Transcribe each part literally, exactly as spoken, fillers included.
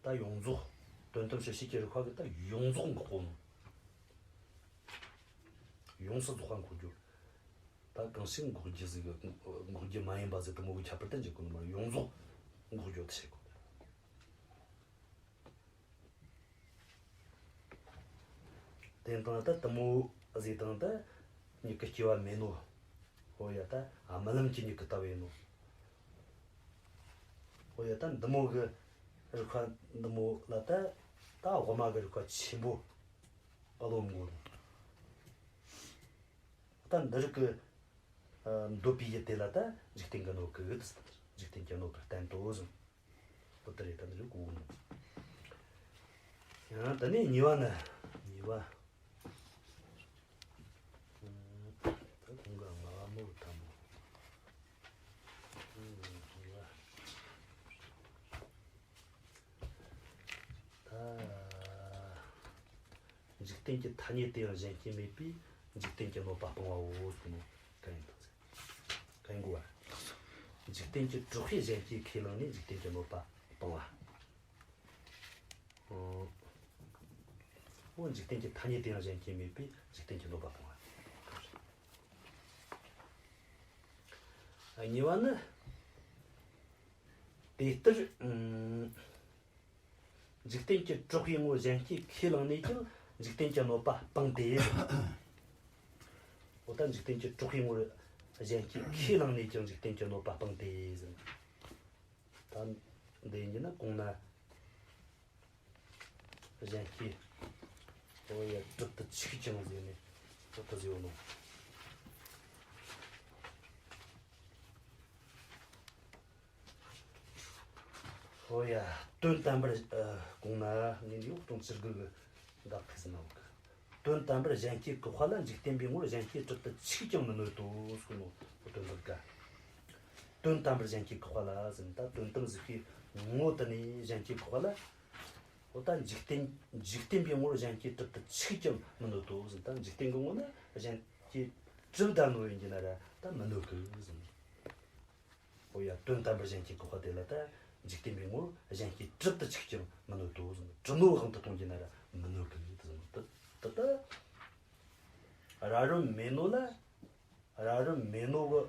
ད་ཡོངས་རྫོགས། དོན་དམ་དཔྱོད་བྱེད་ཀྱི་རིགས་པ་གིས་ད་ཡོངས་རྫོགས་འགོག་གོ་ནོ། ཡོངས་སུ་རྫོགས་པ་འགོག་རྒྱུ། ད་གང་ཞིག་འགོག་རྒྱུ་ཟིག་གི། འགོག་རྒྱུ་མ་ཡིན་པ་ཟིག་དེ་མོ་གི་ཁྱད་པར་དུ་འཇུག་གོ་ནོ་མ་རེད། ཡོངས་རྫོགས་འགོག་རྒྱུ་དེ་བྱེད་གོ། དེ་དང་ད་དེ་མོ་ཟིག་དང་ད་མྱུ་གུ་སྐྱེ་བ་མེད་ནོ། ཧོ་ཡ། ད་རྨི་ལམ་གྱི་མྱུ་གུ་ལྟ་བུ་ཡིན་ནོ། ཧོ་ཡ། ད་འདི་མོ་གི་རིགས་པ་འདི་མོ་ལ་ད་ད་དབུ་མ་གི་རིགས་པ་ཆེན་པོ་བློ་མི་འགོ་ནོ། ད་འདི་རིགས་ཀྱི་ཨ་འདོད་པའི་ཡུལ་དེ་ལ་ད་འཇིག་རྟེན་གྱིས་གནོད་གི། འཇིག་རྟེན་གྱིས་གནོད་པར་བསྟན་ཏོ་ཟེར། ཨོ་དེ་རེད། ད་འདི་རིགས་གོ་ནོ། ཡང་དེ་ནས་གཉིས་པ་ནི། གཉིས་པ། ད་གོང་གི་སྔ་མོ་དང་པོ། གཉིས་པ། ད་འཇིག་རྟེན་གྱི་ཐ་སྙད་དེ་ཡང་གཞན་སྐྱེ་མེད་པས་འཇིག་རྟེན་གྱིས་གནོད་པ་སྤང་བའོ་ཟེར་ནོ་གན་ཡིན་དང་ཟེར། གན་གོ་བ། འཇིག་རྟེན་གྱི་གྲོགས་པས་གཞན་སྐྱེ་ཁས་བླངས་ནས་འཇིག་རྟེན་གྱིས་གནོད་པ་སྤང་བ། ཨོ། འཇིག་རྟེན་གྱི་ཐ་སྙད་དེ་ཡང་གཞན་སྐྱེ་མེད་པས་འཇིག་རྟེན་གྱིས་གནོད་པ་སྤང་བ། གཉིས་པ་ནི། དེ་ལྟར། ཨུམ། འཇིག་རྟེན་གྱི་གྲོགས་པོའི་ངོར་གཞན་སྐྱེ་ཁས་བླངས་ནས་ཀྱང་འཇིག་རྟེན་གྱི་གནོད་པ་སྤངས་ཏེ། འོ་ད་འཇིག་རྟེན་གྱི་གྲོགས་པོའི་ངོར་གཞན་སྐྱེ་ཁས་བླངས་ནས་ཀྱང་འཇིག་རྟེན་གྱི་གནོད་པ་སྤངས་ཏེ་ཟེར། ད་འདི་ཡིན་ན་གོང་ན་གཞན་སྐྱེ། འོ་ཡ། གྲུབ་ཏུ་ཆིག་ཀྱང་ཟེར་ནས་གྲུབ་ཏུ་ཟེར་བ་ནོ། ཨོ་ཡ། དོན་དམ་པར། ཨ། གོང་ན་ངས་འདི་འོག་སྟོང་བཅུ་དགུ་གི་འདབ་ཐིག་ཟིན་ན་འོག་གི། དོན་དམ་པར་གཞན་སྐྱེ་བཀག་པ་ལ་འཇིག་རྟེན་པའི་ངོར་གཞན་སྐྱེ་གྲུབ་ཏུ་ཆིག་ཀྱང་མི་གནོད་དོ་ཟེར་ནོ། དོན་དམ་ག། དོན་དམ་པར་གཞན་སྐྱེ་བཀག་པ་ལ་ཟེར་ན། ད་དོན་དམ་གཟིགས་པའི་ངོ་དེ་ནས་གཞན་སྐྱེ་བཀག་པ་ལ། འོ་ད་འཇིག་རྟེན། འཇིག་རྟེན་པའི་ངོར་གཞན་སྐྱེ་གྲུབ་ཏུ་ཆིག་ཀྱང་མི་གནོད་དོ་ཟེར་ན། ད་འཇིག་རྟེན་གྱི་ངོ་ན་གཞན་སྐྱེ་གྲུབ་ད་ནོ་ཡིན་གྱི་ན་ར་ད་མི་གནོད་གི་ཟེར་ནོ། ཨོ་ཡ། དོན་དམ་པར་གཞན་སྐྱེ་བཀག་པ་དེ་ལ་ད་འཇིག་རྟེན་པའི་ངོར་གཞན་སྐྱེ་གྲུབ་ཏུ་ཆིག་ཀྱང་མི་གནོད་དོ་ཟེར། གྲུབ་ནོ་དབང་དུ་གཏོང་རྒྱུ་ན་ར་མི་གནོད་གི་ཟེར། ད་ད་ད་རབ་རིབ་མེད་ནོ་ལ། རབ་རིབ་མེད་ནོ་གི་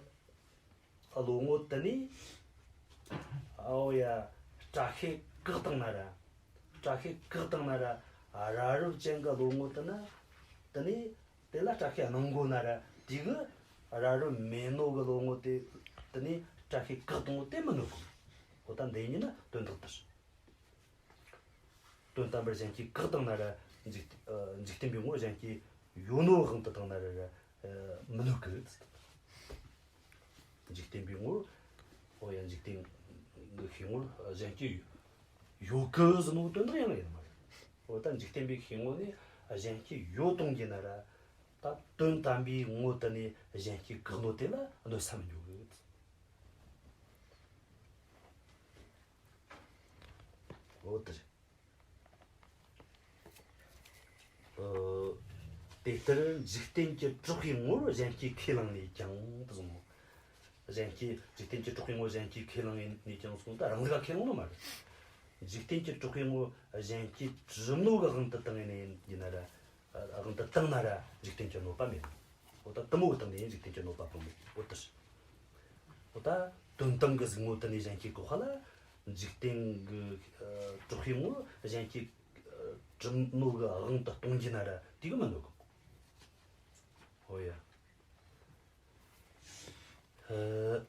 བློ་ངོ་དེ་ནས། ཨོ་ཡ། སྐྲ་ཤད་བཀག་བཏང་ན་ར། སྐྲ་ཤད་བཀག་བཏང་ན་ར། རབ་རིབ་ཅན་གྱི་བློ་ངོ་དེ་ན། དེ་ནས། དེ་ལ་སྐྲ་ཤད་གནང་དགོས་ན་ར། དེ་གི་རབ་རིབ་མེད་ནོ་གི་བློ་ངོ་དེ། དེ་ནས་སྐྲ་ཤད་བཀག་བཏང་ངོ་དེ་མི་གནོད་གི། འོ་ད་འདི་ཡིན་ན་དོན་དག་ལྟར། དོན་དམ་པར་གཞན་སྐྱེ་བཀག་བཏང་ན་ར། འཇིག་ཨ། འཇིག་རྟེན་པའི་ངོར་གཞན་སྐྱེ་ཡོད་ནོ་དབང་དུ་བཏང་ན་ར་ར། ཨ། མི་གནོད་གི། འཇིག་རྟེན་པའི་ངོར། འོ་ཡ། འཇིག་རྟེན་གྱི་ཤེས་ངོར་གཞན་སྐྱེ་ཡོད་གི་ཟེར་ནོ་དོན་དག་ཡང་ཡིན་མ་རེད། འོ་ད་འཇིག་རྟེན་པའི་ཤེས་ངོ་ནས་གཞན་སྐྱེ་ཡོད་གཏོང་རྒྱུ་ན་ར། ད་དོན་དམ་པའི་ངོ་དེ་ནས་གཞན་སྐྱེ་བཀག་ནོ་དེ་ལ་གནོད་ས་མི་འགྱོ་གི། འོ་དེ་རེད། ཨ། དེ་ལྟར་འཇིག་རྟེན་གྱི་གྲོགས་པོའི་ངོར་གཞན་སྐྱེ་ཁས་བླངས་ནས་ཀྱང་དུ་གསུངས། གཞན་སྐྱེ། འཇིག་རྟེན་གྱི་གྲོགས་པོའི་ངོར་གཞན་སྐྱེ་ཁས་བླངས་ནས་ཀྱང་གསུངས། ད་རང་ལུགས་ཁས་བླངས་ནོ་མ་རེད། འཇིག་རྟེན་གྱི་གྲོགས་པོའི་ངོར་གཞན་སྐྱེ་གྲུབ་ནོ་གི་དབང་དུ་བཏང་ནས་ཡིན་ན་ར། ཨ། དབང་དུ་བཏང་ན་ར་འཇིག་རྟེན་གྱི་གནོད་པ་མེད། འོ་ད་དེ་མོ་གི་སྟེང་ནས་འཇིག་རྟེན་གྱི་གནོད་པ་སྤངས་མེད། འོ་དེ་རེད། འོ་ད་དོན་དམ་གྱི་གཟིགས་ངོ་དེ་ནས་གཞན་སྐྱེ་བཀག་པ་ལ། འཇིག་རྟེན་གྱི། ཨ། གྲོགས་པོའི་ངོར་གཞན་སྐྱེ། ཨ། གྲུབ་ནོ་གི་དབང་དུ་གཏོང་རྒྱུ་ན་ར་དེ་གིས་མི་གནོད་གི། འོ་ཡ། ཨ།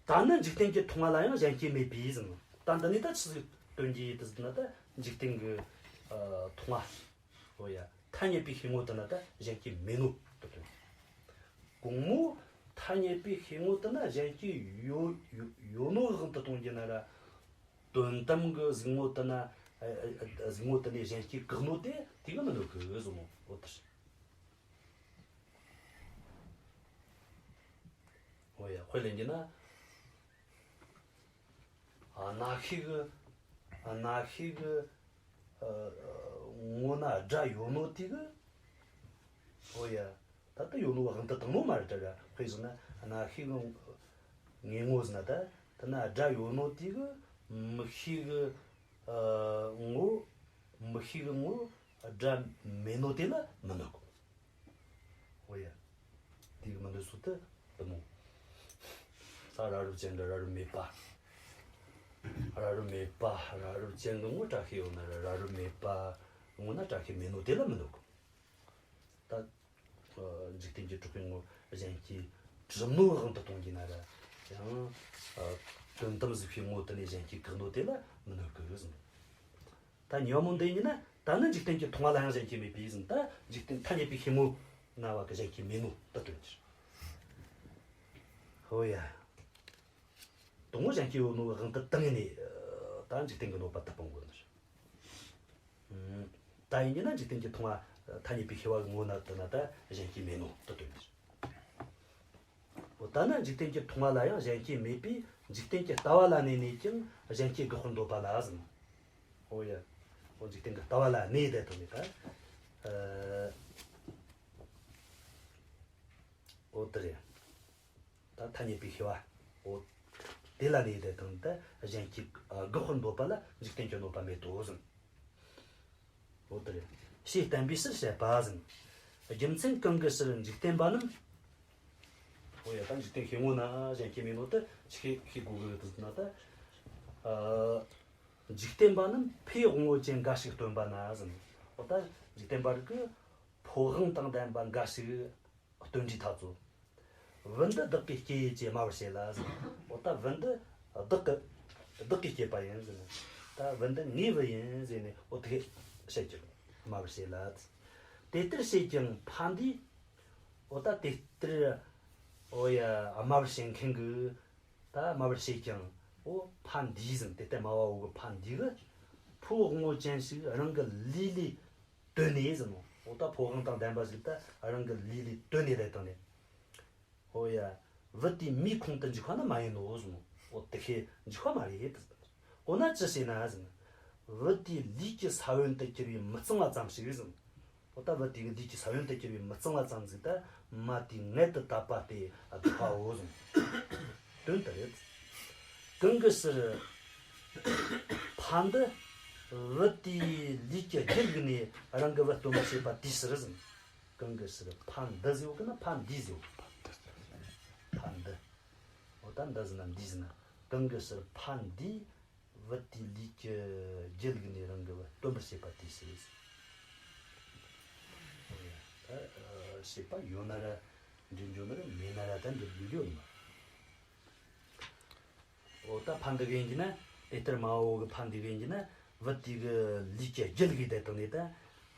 ད་ནི་འཇིག་རྟེན་གྱི་མཐོང་བ་ལ་ཡང་གཞན་སྐྱེ་མེད་པས་ཟེར། ད་འདི་ནས་ད་ཆི་ཟིག་སྟོན་རྒྱུ་ཡིན་ཟེར་ན། ད་འཇིག་རྟེན་གྱི། ཨ། མཐོང་བ། འོ་ཡ། ཐ་སྙད་པའི་ཤེས་ངོ་དེ་ན་ད་གཞན་སྐྱེ་མེད་ནོ་དེ་སྟོན། གོང་མོ་ཐ་སྙད་པའི་ཤེས་ངོ་དེ་ན་གཞན་སྐྱེ་ཡོད་ཡོད་ཡོད་ནོ་དབང་དུ་གཏོང་རྒྱུ་ན་ར། དོན་དམ་གྱི་གཟིགས་ངོ་དེ་ན། ཨ། ཨ། གཟིགས་ངོ་དེ་ནས་གཞན་སྐྱེ་བཀག་ནོ་དེ་དེ་གིས་མི་གནོད་གི་ཟེར་ནོ། འོ་དེ་རེད། འོ་ཡ། དཔེ་ལེན་རྒྱུ་ན། རྣ་ཤེས་གི། རྣ་ཤེས་གི། ཨ། ངོ་ན་སྒྲ་ཡོད་ནོ་དེ་གིས། འོ་ཡ། ད་ལྟ་ཡོད་ནོ་དབང་དུ་བཏང་ནོ་མ་རེད་ད་ར། དཔེ་བཞག་ན་རྣ་ཤེས་གི་ངོ་ཟེར་ན། ད་དེ་ན་སྒྲ་ཡོད་ནོ་དེ་གིས་མིག་ཤེས་གི། ཨ། ངོ་། མིག་ཤེས་གི་ངོ་སྒྲ་མེད་ནོ་དེ་ལ་མི་གནོད་གོ། ཨོ་ཡ། དེ་གི་མི་འདོད་སོ་དེ་དེ་མོ། ད་རབ་རིབ་ཅན་གི་རབ་རིབ་མེད་པ། རབ་རིབ་མེད་པ། རབ་རིབ་ཅན་གི་ངོ་བཀྲ་ཤིས་ཡོད་ན་ར། རབ་རིབ་མེད་པ་ངོ་ན་བཀྲ་ཤིས་མེད་ནོ་དེ་ལ་མི་གནོད་གོ། ད། ཨ། འཇིག་རྟེན་གྱི་གྲགས་པའི་ངོ་གཞན་སྐྱེ་གྲུབ་ནོ་དབང་དུ་གཏོང་རྒྱུ་ན་ར། ཡང་། ཨ། དོན་དམ་གཟུགས་པོའི་ངོ་དེ་ནས་གཞན་སྐྱེ་བཀག་ནོ་དེ་ལ་མི་གནོད་གི་ཟེར། ད་གཉིས་པ་མོ་འདི་ཡིན་ན། ད་ནི་འཇིག་རྟེན་གྱི་མཐོང་བ་ལ་ཡང་གཞན་སྐྱེ་མེད་པས་ཟེར། ད་འཇིག་རྟེན་ཐ་སྙད་པའི་ཤེས་ངོ་ན་བ་གི་གཞན་སྐྱེ་མེད་ནོ་ད་སྟོན་གྱི། ཧོ་ཡ། དང་པོ་གཞན་སྐྱེ་ཡོད་ནོ་གི་དབང་དུ་བཏང་ནས། ཨ། ད་འཇིག་རྟེན་གྱི་གནོད་པ་ད་སྤང་དགོས་ནི་རེད། ཨ། ད་ཡིན་རྒྱུ་ན་འཇིག་རྟེན་གྱི་མཐོང་བ་ཐ་སྙད་པའི་ཤེས་པ་གི་ངོ་ན་དེ་ན་ད་གཞན་སྐྱེ་མེད་ནོ་ད་སྟོན་གྱི། འོ་ད་ནི་འཇིག་རྟེན་གྱི་མཐོང་བ་ལ་ཡང་གཞན་སྐྱེ་མེད་པས། འཇིག་རྟེན་གྱི་ལྟ་བ་ལ་གནས་ནས་ཀྱང་གཞན་སྐྱེ་དགག་པར་འདོད་པ་ལ་ཟེར། འོ་ཡ། འོ་འཇིག་རྟེན་གྱི་ལྟ་བ་ལ་གནས་དེ་དང་ནི་ད། ཨ། འོ་དེ་རེད། ད་ཐ་སྙད་པའི་ཤེས་པ། འོ་དེ་ལ་གནས་དེ་དང་ད་གཞན་སྐྱེ་དགག་པར་འདོད་པ་ལ་འཇིག་རྟེན་གྱི་གནོད་པ་མེད་དོ་ཟེར། འོ་དེ་རེད། ཞེས་བསྟན་པའི་ཕྱིར་བཤད་པ་ཟེར། རྒྱུ་མཚན་གང་གི་ཕྱིར་འཇིག་རྟེན་པ་རྣམས། འོ་ཡ། ད་འཇིག་རྟེན་ཤེས་ངོ་ན་གཞན་སྐྱེ་མེད་ནོ་ད་ཆི་ཤེས་ཤེས་དགོས་གི་ཟེར་ན་ད། ཨ། འཇིག་རྟེན་པ་རྣམས་ཕོའི་དབང་པོ་ཅན་འགའ་ཞིག་སྟོན་པ་ན་ཟེར། འོ་ད་འཇིག་རྟེན་པ་རིགས་ཀྱིས་ཕོ་དབང་དང་ལྡན་པ་འགའ་ཞིག་སྟོན་དུས་ཐག་ཚོད། བུ་འདི་བདག་གི་སྐྱེ་ཡུལ་གྱིས་སྨྲ་བར་བྱེད་ལ་ཟེར། འོ་ད་བུ་འདི་བདག་གི། བདག་གིས་སྐྱེས་པ་ཡིན་ཟེར་ནས། ད་བུ་འདི་ངའི་བུ་ཡིན་ཟེར་ནས་འོ་དེ་བཤད་ཀྱི། སྨྲ་བར་བྱེད་ལ། དེ་ལྟར་བྱས་ཀྱང་ཕ་འདིས། འོ་ད་དེ་ལྟར། འོ་ཡ། སྨྲ་བར་བྱེད་མཁན་གྱིས། ད་སྨྲ་བར་བྱས་ཀྱང་། འོ་ཕ་འདིས་ཟེར། དེ་ལྟར་སྨྲ་བ་བོ་གི་ཕ་འདི་གིས་ཕོ་དབང་པོ་ཅན་ཞིག་རང་གི་ལུས་ལས་བཏོན་ནས་ཟེར་ནོ། འོ་ད་ཕོ་དབང་དང་ལྡན་པ་ཞིག་ད་རང་གི་ལུས་ལས་བཏོན་ནས་རེད་དང་ནས། འོ་ཡ། བུ་དེའི་མིའི་ཁོངས་དུ་འཇུག་པ་ནི་མ་ཡིན་ནོ་ཟེར་ནོ། འོ་དེ་ཤེས་འཇུག་པ་མ་རེད། འོ་ན་ཅི་བྱས་ན་ཟེར་ན། བུ་དེའི་ལུས་ཀྱི་ས་བོན་དུ་གྱུར་པའི་མི་གཙང་བ་ཙམ་ཞིག་ཟེར་ནོ། འོ་ད་བུ་དེ་གི་ལུས་ཀྱི་ས་བོན་དུ་གྱུར་པའི་མི་གཙང་བ་ཙམ་ཟིག་ད་མ་དེའི་མངལ་དུ་བཏབ་པ་སྟེ་བདག་པའོ་ཟེར། དོན་དེ་རེད། གང་གི་ཕྱིར་ཕ་འདི་བུ་དེའི་ལུས་ཀྱི་རྒྱུད་བླུགས་ནས་རང་གི་བུ་སྟོན་པར་བྱེད་པ་དེའི་ཕྱིར་ཟེར། གང་གི་ཕྱིར་ཕ་འདི་ཟེར་གི་ན་ཕ་འདིས་ཟེར་གི། ཕ་འདི། འོ་ད་འདི་ཟེར་ན་འདི་ཟེར་ན། གང་གི་ཕྱིར་ཕ་འདིས་བུ་དེའི་ལུས་ཀྱི་རྒྱུད་བླུགས་ནས་རང་གི་བུ་སྟོན་པར་བྱེད་པ་དེའི་ཕྱིར། ཨོ་ཡ། ད་བྱེད་པ་ཡོད་ན་ར་འདྲི་འཇོག་ནི་རེད། མེད་ན་ར་ད་འདྲི་དགོས་རྒྱུ་ཡོད་མ་རེད། འོ་ད་ཕ་འདི་གི་ཡིན་གྱི་ན། དེ་ལྟར་སྨྲ་བ་བོ་གི་ཕ་འདི་གི་ཡིན་གྱི་ན། བུ་དེ་གི་ལུས་ཀྱི་རྒྱུད་བླུགས་དེ་དང་ནས་ད།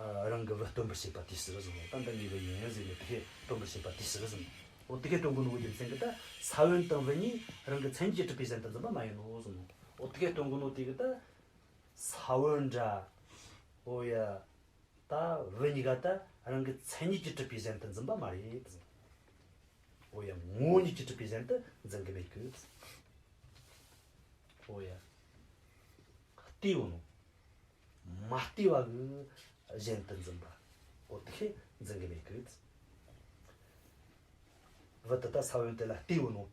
ཨ། རང་གི་བུ་སྟོན་པར་བྱེད་པ་དེའི་ཕྱིར་ཟེར་ནོ། ད་འདི་ངའི་བུ་ཡིན་ཟེར་ནས་དེ་སྟོན་པར་བྱེད་པ་དེའི་ཕྱིར་ཟེར་ནོ། འོ་དེ་སྟོན་གོ་ནོ་གི་རྒྱུ་མཚན་གྱིས་ད་ས་བོན་དང་བུ་གཉིས་རང་གི་མཚན་ཉིད་ཀྱིས་གྲུབ་པའི་གཞན་དུ་འཛིན་པ་མ་ཡིན་ནོ་ཟེར་ནོ། འོ་དེ་སྟོན་གོ་ནོ་དེ་གིས་ད་ས་བོན་འདྲ། འོ་ཡ། ད་བུ་གཉིས་ཀ་ད་རང་གི་མཚན་ཉིད་ཀྱིས་གྲུབ་པའི་གཞན་དུ་འཛིན་པ་མ་རེད་ཟེར། འོ་ཡ། ངོ་བོ་ཉིད་ཀྱིས་གྲུབ་པའི་གཞན་དུ་འཛིན་གི་མེད་གི། འོ་ཡ། ལྟོས་ནོ། མ་ལྟོས་པ་གི་གཞན་དུ་འཛིན་པ། འོ་དེ་ཤེས་འཛིན་གི་མེད་གི། བུ་དེ་ད་ས་བོན་དེ་ལ་ལྟོས་ནོ།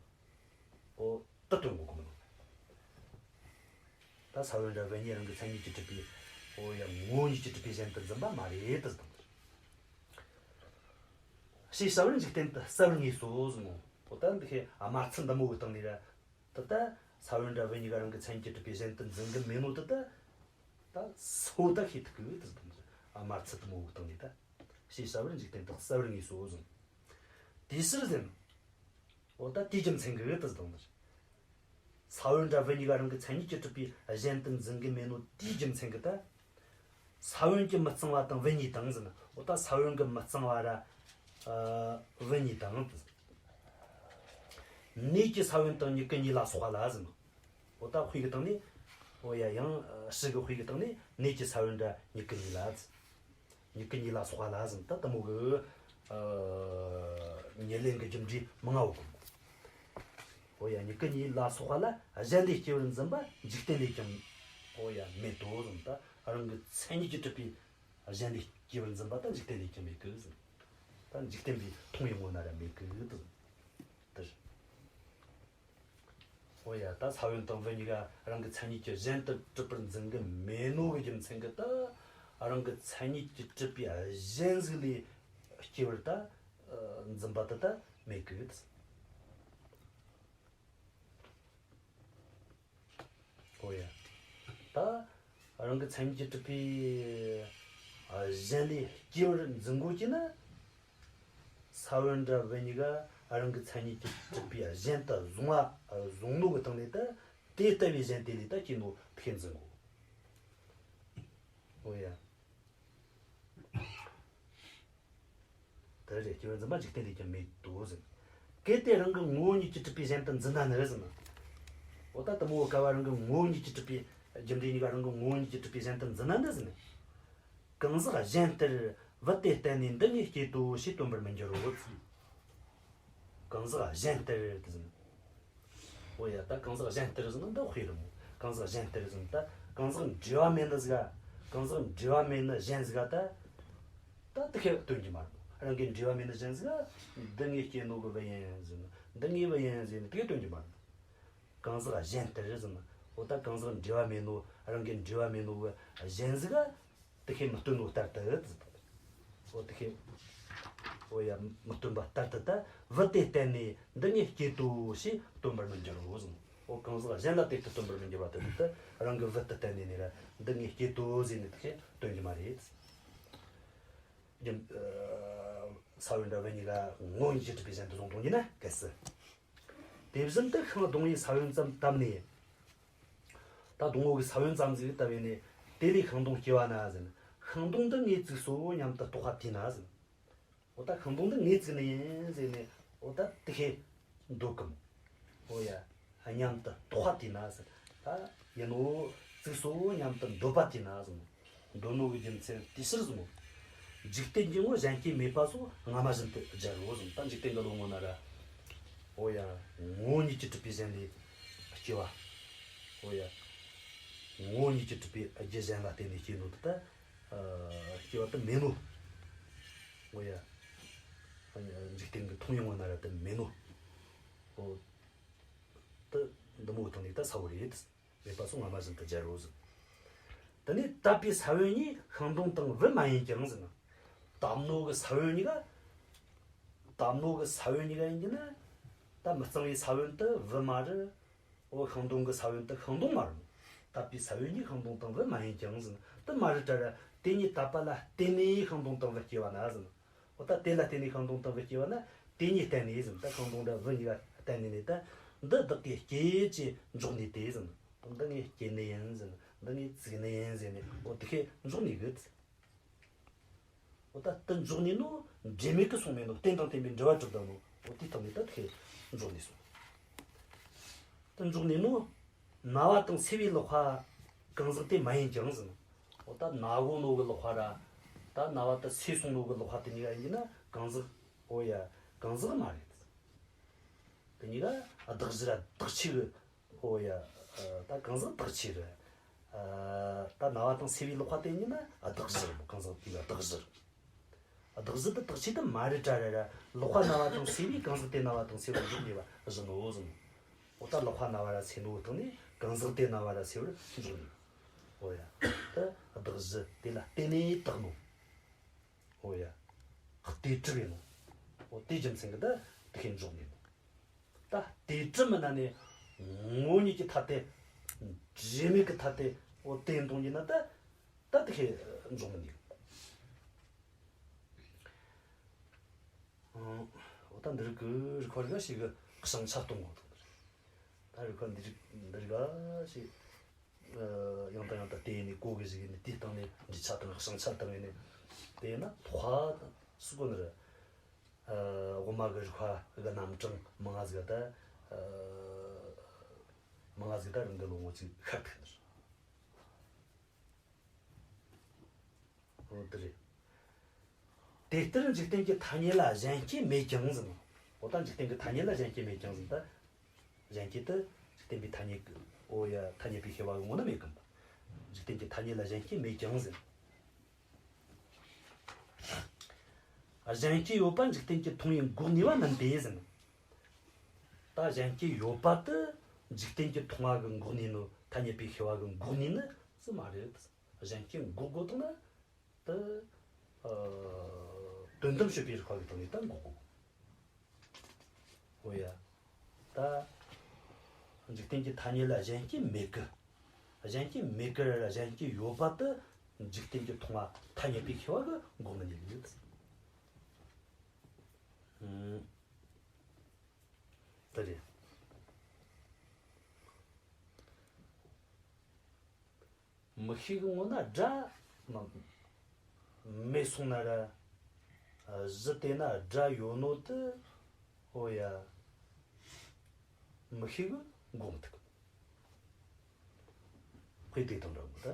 འོ་དེ་སྟོན་གོ་གི་མིན་ནོ། ད་ས་བོན་ར་བུ་གཉིས་རང་གི་མཚན་ཉིད་ཀྱིས་གྲུབ་པའི། འོ་ཡ། ངོ་བོ་ཉིད་ཀྱིས་གྲུབ་པའི་གཞན་དུ་འཛིན་པ་མ་རེད་དེ་དང་། ཞེས་བྱ་བར་འཇིག་རྟེན་དུ་གསལ་བར་ངེས་སོ་ཟེར་ནོ། འོ་ད་འདི་ཤེས་དམར་ཚིག་འདི་མོ་གི་སྟེང་ནས་ར། ད་ལྟ་ས་བོན་ར་བུ་གཉིས་ཀ་རང་གི་མཚན་ཉིད་ཀྱིས་གྲུབ་པའི་གཞན་དུ་འཛིན་གི་མེད་ནོ་དེ་ད། ད་སོ་ད་ཤེས་ཐུབ་གི་དེ་དང་། དམར་ཚིག་འདི་མོ་གི་སྟེང་ནས་ད། ཞེས་བྱ་བར་འཇིག་རྟེན་དུ་གསལ་བར་ངེས་སོ་ཟེར། དེའི་ཕྱིར་ཟེར། འོ་ད་དེའི་རྒྱུ་མཚན་གྱིས་དེ་དང་། ས་བོན་ར་བུ་གཉིས་ཀ་རང་གི་མཚན་ཉིད་ཀྱིས་གྲུབ་པའི་གཞན་དུ་འཛིན་གི་མེད་ནོ་དེའི་རྒྱུ་མཚན་གྱིས་ད། ས་བོན་གྱི་མི་གཙང་བ་དང་བུ་གཉིས་དང་ཟེར་ན། འོ་ད་ས་བོན་གྱི་མི་གཙང་བ་ར། ཨ། བུ་གཉིས་དང་། ནས་ཀྱི་ས་བོན་དང་མྱུ་གུ་གཉིས་ལ་སོགས་པ་ལ་ཟེར་ན། འོ་ད་དཔེ་གི་སྟེང་ནས། འོ་ཡ། ཡང་ཕྱི་གི་དཔེ་གི་སྟེང་ནས་ནས་ཀྱི་ས་བོན་ར་མྱུ་གུ་གཉིས་ལ་ཟེར། མྱུ་གུ་གཉིས་ལ་སོགས་པ་ལ་ཟེར་ན་ད་དེ་མོ་གི། ཨ། ཉེར་ལེན་གྱི་རྒྱུ་འབྲས་མང་ང་བོ་གོ། འོ་ཡ། མྱུ་གུ་གཉིས་ལ་སོགས་པ་ལ་གཞན་ལས་སྐྱེ་བར་འཛིན་པ་འཇིག་རྟེན་ལས་ཀྱང་། འོ་ཡ། མེད་དོ་ཟེར་ན། ད་རང་གི་མཚན་ཉིད་ཀྱིས་གྲུབ་པའི་གཞན་ལས་སྐྱེ་བར་འཛིན་པ་ད་འཇིག་རྟེན་ལས་ཀྱང་མེད་གི་ཟེར། ད་འཇིག་རྟེན་པའི་མཐོང་བའི་ངོ་ན་ར་མེད་གི་ཟེར། དེར། འོ་ཡ། ད་ས་བོན་དང་བུ་གཉིས་ཀ་རང་གི་མཚན་ཉིད་ཀྱིས་གཞན་དུ་གྲུབ་པར་འཛིན་གི་མེད་ནོ་གི་རྒྱུ་མཚན་གྱིས། ད་རང་གི་མཚན་ཉིད་ཀྱིས་གྲུབ་པའི་གཞན་ཟིག་ལས་སྐྱེ་བར་ད་འཛིན་པ་དེ་ད་མེད་གི། འོ་ཡ། ད་རང་གི་མཚན་ཉིད་ཀྱིས་གྲུབ་པའི་གཞན་ལས་སྐྱེ་བར་འཛིན་དགོས་ཀྱི་ན། ས་བོན་ར་བུ་གཉིས་ཀ་རང་གི་མཚན་ཉིད་ཀྱིས་གྲུབ་པའི་གཞན་དུ་བཟུང་བ། བཟུང་ནོ་གི་སྟེང་ནས་ད་དེ་ལྟ་བུའི་གཞན་དེ་ལས་ད་སྐྱེ་ནོ་ཕན་འཛིན་གོ། འོ་ཡ། དེ་རེད། སྐྱེ་བར་འཛིན་པ་འཇིག་རྟེན་ལས་ཀྱང་མེད་དོ་ཟེར། གལ་ཏེ་རང་གི་ངོ་བོ་ཉིད་ཀྱིས་གྲུབ་པའི་གཞན་དུ་འཛིན་ན་ནི་ཟེར་ན། འོ་ད་དེ་མོ་གི་སྐབས་རང་གི་ངོ་བོ་ཉིད་ཀྱིས་གྲུབ་པའི། རྒྱུ་འབྲས་གཉིས་ཀ་རང་གི་ངོ་བོ་ཉིད་ཀྱིས་གྲུབ་པའི་གཞན་དུ་འཛིན་ན་ནི་ཟེར་ན། གང་ཟག་གཞན་ལྟར་བུ་དེ་བརྟེན་ནས་འདི་ངས་སྐྱེད་དོ་ཞེས་སྟོན་པར་མི་འགྱུར་རོ། གང་ཟག་གཞན་ལྟར་དེ་ཟེར་ན། འོ་ཡ། ད་གང་ཟག་གཞན་ལྟར་ཟེར་ན་འདི་དཔེ་རེད་མོ། གང་ཟག་གཞན་ལྟར་ཟེར་ན་ད་གང་ཟག་འབྲེལ་བ་མེད་ནི་ཟིག་ག་གང་ཟག་འབྲེལ་བ་མེད་ནི་གཞན་ཟིག་ག་ད་ད་དེ་ཁས་སྟོན་རྒྱུ་མ་རེད་མོ། རང་གི་འབྲེལ་བ་མེད་ནི་གཞན་ཟིག་ག་འདི་ངས་སྐྱེད་ནོ་གི་བུ་ཡིན་ཟེར་ན། འདི་ངའི་བུ་ཡིན་ཟེར་ནས་དེ་ཁས་སྟོན་རྒྱུ་མ་རེད། གང་ཟག་གཞན་ལྟར་ཟེར་ན། འོ་ད་གང་ཟག་འབྲེལ་བ་མེད་ནོ། རང་གི་འབྲེལ་བ་མེད་ནོ་གི་གཞན་ཟིག་ག་དེ་ཁས་མི་སྟོན་ནོ་ལྟར་དུ་ཟེར། འོ་དེ་ཁས། འོ་ཡ། མི་སྟོན་པ་ལྟར་དུ་ད་བུ་དེ་བརྟེན་ནས་འདི་ངས་སྐྱེད་དོ་ཞེས་སྟོན་པར་མི་འགྱུར་རོ་ཟེར། འོ་གང་ཟག་གཞན་ལ་དེ་ལྟར་སྟོན་པར་མི་འགྱུར་བ་དེ་ད་རང་གི་བུ་དེ་བརྟེན་ནས་ནི་ར་འདི་ངས་སྐྱེད་དོ་ཟེར་ནས་དེ་ཁས་སྟོན་རྒྱུ་མ་རེད། རྒྱུ། ས་བོན་ར་བུ་གཉིས་ཀ་ངོ་བོ་ཉིད་ཀྱིས་གྲུབ་པའི་གཞན་དུ་བཟུང་བཏང་རྒྱུ་ན་གལ་སྲིད། དེ་བཞིན་དུ་ཤིང་སྡོང་བའི་ས་བོན་ཙམ་བཏབ་ནས། ད་སྡོང་བོ་གི་ས་བོན་ཙམ་ཟིག་བཏབ་ཡས་ནས་དེ་ལས་ཤིང་སྡོང་སྐྱེ་བ་ན་ཟེར་ན། ཤིང་སྡོང་འདི་ངས་བཙུགས་སོ་སྙམ་དུ་རྟོག་པ་དེས་ན་ཟེར་ན། འོ་ད་ཤིང་སྡོང་འདི་ངས་བཙུགས་ནི་ཡིན་ཟེར་ནས་འོ་ད་དེ་ཁས་འདོད་གམ། འོ་ཡ། སྙམ་དུ་རྟོག་པ་དེས་ན་ཟེར། ད་ཡིན་ནོ། བཙུགས་སོ་སྙམ་དུ་འདོད་པ་དེས་ན་ཟེར་ན། འདོད་ནོ་གི་རྒྱུ་མཚན་དེ་ཕྱིར་ཟེར་ནོ། འཇིག་རྟེན་གྱི་ངོ་གཞན་སྐྱེ་མེད་པ་སོགས་སྔ་མ་བཞིན་དུ་སྦྱར་རོ་ཟེར་ན། ད་འཇིག་རྟེན་གྱི་བློ་ངོ་ན་ར། འོ་ཡ། ངོ་བོ་ཉིད་ཀྱིས་གྲུབ་པའི་གཞན་ལས་སྐྱེ་བ། འོ་ཡ། ངོ་བོ་ཉིད་ཀྱིས་གྲུབ་པའི་རྒྱུ་གཞན་ལ་བརྟེན་ནས་སྐྱེ་ནོ་དེ་ད། ཨ། སྐྱེ་བ་དེ་མེད་ནོ། འོ་ཡ། འཇིག་རྟེན་གྱི་མཐོང་བའི་ངོ་ན་ར་དེ་མེད་ནོ། འོ། དེ་འདི་མོ་བཏང་ནས་ད་ས་བོ་རེད། མེད་པ་སོགས་སྔ་མ་བཞིན་དུ་སྦྱར་རོ་ཟེར། དེ་ནས་བཏབ་པའི་ས་བོན་གཉིས་ཤིང་སྡོང་དང་བུ་མ་ཡིན་ཀྱང་ཟེར་ན། བཏབ་ནོ་གི་ས་བོན་གཉིས་ཀ་བཏབ་ནོ་གི་ས་བོན་གཉིས་ཀ་ཡིན་གྱི་ན། ད་མི་གཙང་བའི་ས་བོན་དེ་བུ་མ་རེད། འོ་ཤིང་སྡོང་གི་ས་བོན་དེ་ཤིང་སྡོང་མ་རེད། བཏབ་པའི་ས་བོན་གཉིས་ཤིང་སྡོང་དང་བུ་མ་ཡིན་ཀྱང་ཟེར་ན། དེ་མ་རེད་དྲ་ར། དེ་གཉིས་བཏབ་པ་ལ་བརྟེན་ནས་ཤིང་སྡོང་དང་བུ་སྐྱེ་བ་ན་ཟེར་ན། འོ་ད་དེ་ལ་བརྟེན་ནས་ཤིང་སྡོང་དང་བུ་སྐྱེ་བ་ན། དེ་གཉིས་བརྟེན་ནས་ཟེར་ན། ད་ཤིང་སྡོང་དང་བུ་གཉིས་ཀ་བརྟེན་ནས་ནི་ད། འདི་བདག་གིས་སྐྱེད་ཅེས་འཇོག་ནུས་ཏེ་ཟེར་ན། འདི་ངས་སྐྱེད་ནི་ཡིན་ཟེར་ན། འདི་ངས་བཙུགས་ནི་ཡིན་ཟེར་ནས། འོ་དེ་ཁས་འཇོག་ནུས་གི། འོ་ད་དེ་འཇོག་ནུས་ནོ་འབྲེལ་མེད་ཀྱི་སོང་མེད་ནོ། རྟེན་དང་བརྟེན་པའི་འབྲེལ་བ་གྲུབ་བཏང་ནོ། འོ་དེའི་ཐོག་ནས་ད་དེ་ཁས་འཇོག་ནུས་སོང་། དེ་འཇོག་ནུས་ནོ། ན་བ་དང་སེལ་བའི་ལག་པ་གང་ཟག་དེ་མ་ཡིན་ཀྱང་ཟེར་ན། འོ་ད་ན་གོ་ནོ་གི་ལག་པ་ར། ད་ན་བ་དེ་སེལ་སོང་ནོ་གི་ལག་པ་དེ་གཉིས་ཀ་ཡིན་གྱི་ན་གང་ཟག། འོ་ཡ། གང་ཟག་མ་རེད། དེ་གཉིས་ཀ་གདགས་གཞི་ར་བདག་ཆོས་གི། འོ་ཡ། ད་གང་ཟག་བདག་ཆོས་རེད། ད་ན་བ་དང་སེལ་བའི་ལག་པ་དེ་གཉིས་ན་གདགས་གཞི་རེད་མོ། གང་ཟག་དེ་ལ་གདགས་གཞི་རེད། གདགས་གཞི་དེ་བདག་ཆོས་དེ་མ་རེད་དྲ་ར་ར། ལག་པ་ན་བ་དང་སེལ་བས་གང་ཟག་དེ་ན་བ་དང་སེལ་བར་འཇོག་ནུས་པ་བཞིན་ནོ་ཟེར་ནོ། འོ་ད་ལག་པ་ན་བ་ར་སེལ་ནོ་བཏང་ནས་གང་ཟག་དེ་ན་བ་ར་སེལ་བར་འཇོག་ནུས། འོ་ཡ། ད་གདགས་གཞི་དེ་ལ་བརྟེན་ནས་བཏགས་ནོ། འོ་ཡ། གཏོས་གྲུབ་ཡིན་ནོ། འོ་དེའི་རྒྱུ་མཚན་གྱིས་ད་དེ་ཁས་འཇོག་ནུས་ནོ། ད་གཏོས་གྲུབ་མིན་ན་ནི་ངོ་བོ་ཉིད་ཀྱི་ཐ་དད། འབྲེལ་མེད་ཀྱི་ཐ་དད། འོ་དེ་ཡིན་དོན་གྱིས་ན་ད། ད་དེ་ཁས་འཇོག་མི་ནུས། འོ་ད་འདི་རིགས་ཀྱི་རིགས་པ་རིགས་ཤིག་གི་བྱང་ཆ་སྟོན་དགོས་དང་། ད་རིགས་པ་འདི་རིགས་འདི་རིགས་ཤིག་ཡང་དང་ཡང་དུ་བལྟས་ནས་གོ་གི་ཞིག་ཡིན་ནས། དེའི་སྟེང་ནས་འབྲས་ཆ་དང་བྱང་ཆ་དང་ཡིན་ནས། དེ་ན་ཐོག་སུ་གོ་ནི་རེད། ཨ། དབུ་མ་གི་རིགས་པ་གི་རྣམ་གྲངས་མང་ང་ཟིག་ད། ཨ། མང་ང་ཟིག་ད་རང་གི་བློ་ངོ་ཅིག་ཤར་ཐུབ་ནི་རེད། འོ་དེ་རེད། དེ་ལྟར་འཇིག་རྟེན་གྱི་ཐ་སྙད་ལ་གཞན་སྐྱེ་མེད་ཀྱང་ཟེར། འོ་ད་འཇིག་རྟེན་གྱི་ཐ་སྙད་ལ་གཞན་སྐྱེ་མེད་ཀྱང་ཟེར་ད། གཞན་སྐྱེ་དེ་འཇིག་རྟེན་པའི་ཐ་སྙད་ཀྱི། འོ་ཡ། ཐ་སྙད་པའི་ཤེས་པ་གི་ངོ་ན་མེད་ཀི། འཇིག་རྟེན་གྱི་ཐ་སྙད་ལ་གཞན་སྐྱེ་མེད་ཀྱང་ཟེར། གཞན་སྐྱེ་ཡོད་པ་འཇིག་རྟེན་གྱིས་མཐོང་བས་འགོག་ནུས་པ་མིན་ཏེ་ཟེར། ད་གཞན་སྐྱེ་ཡོད་པ་དེ། འཇིག་རྟེན་གྱི་མཐོང་བ་གིས་འགོག་ནུས་ནོ། ཐ་སྙད་པའི་ཤེས་པ་གིས་འགོག་ནུས་ནི་ཟིག་མ་རེད། གཞན་སྐྱེ་འགོག་དགོས་བཏང་ན་དེ། ཨ། དོན་དམ་དཔྱོད་པའི་རིགས་པ་གི་སྟེང་ནས་ད་འགོག་དགོས། འོ་ཡ། ད་འཇིག་རྟེན་གྱི་ཐ་སྙད་ལ་གཞན་སྐྱེ་མེད་གི། གཞན་སྐྱེ་མེད་གི་ར་གཞན་སྐྱེ་ཡོད་པ་དེ་འཇིག་རྟེན་གྱི་མཐོང་བ་ཐ་སྙད་པའི་ཤེས་པ་གིས་འགོག་མི་ནུས་ལེ། ཨང་། དེ་རེད། མིག་ཤེས་གི་ངོ་ན་སྒྲ་མ་མེད་སོང་ན་ར། གཞི་དེ་ན་སྒྲ་ཡོད་ནོ་དེ། འོ་ཡ། མིག་ཤེས་གིས་འགོག་མི་ཐུབ་གི། དཔེ་དེ་དང་འདྲ་མོ་ད།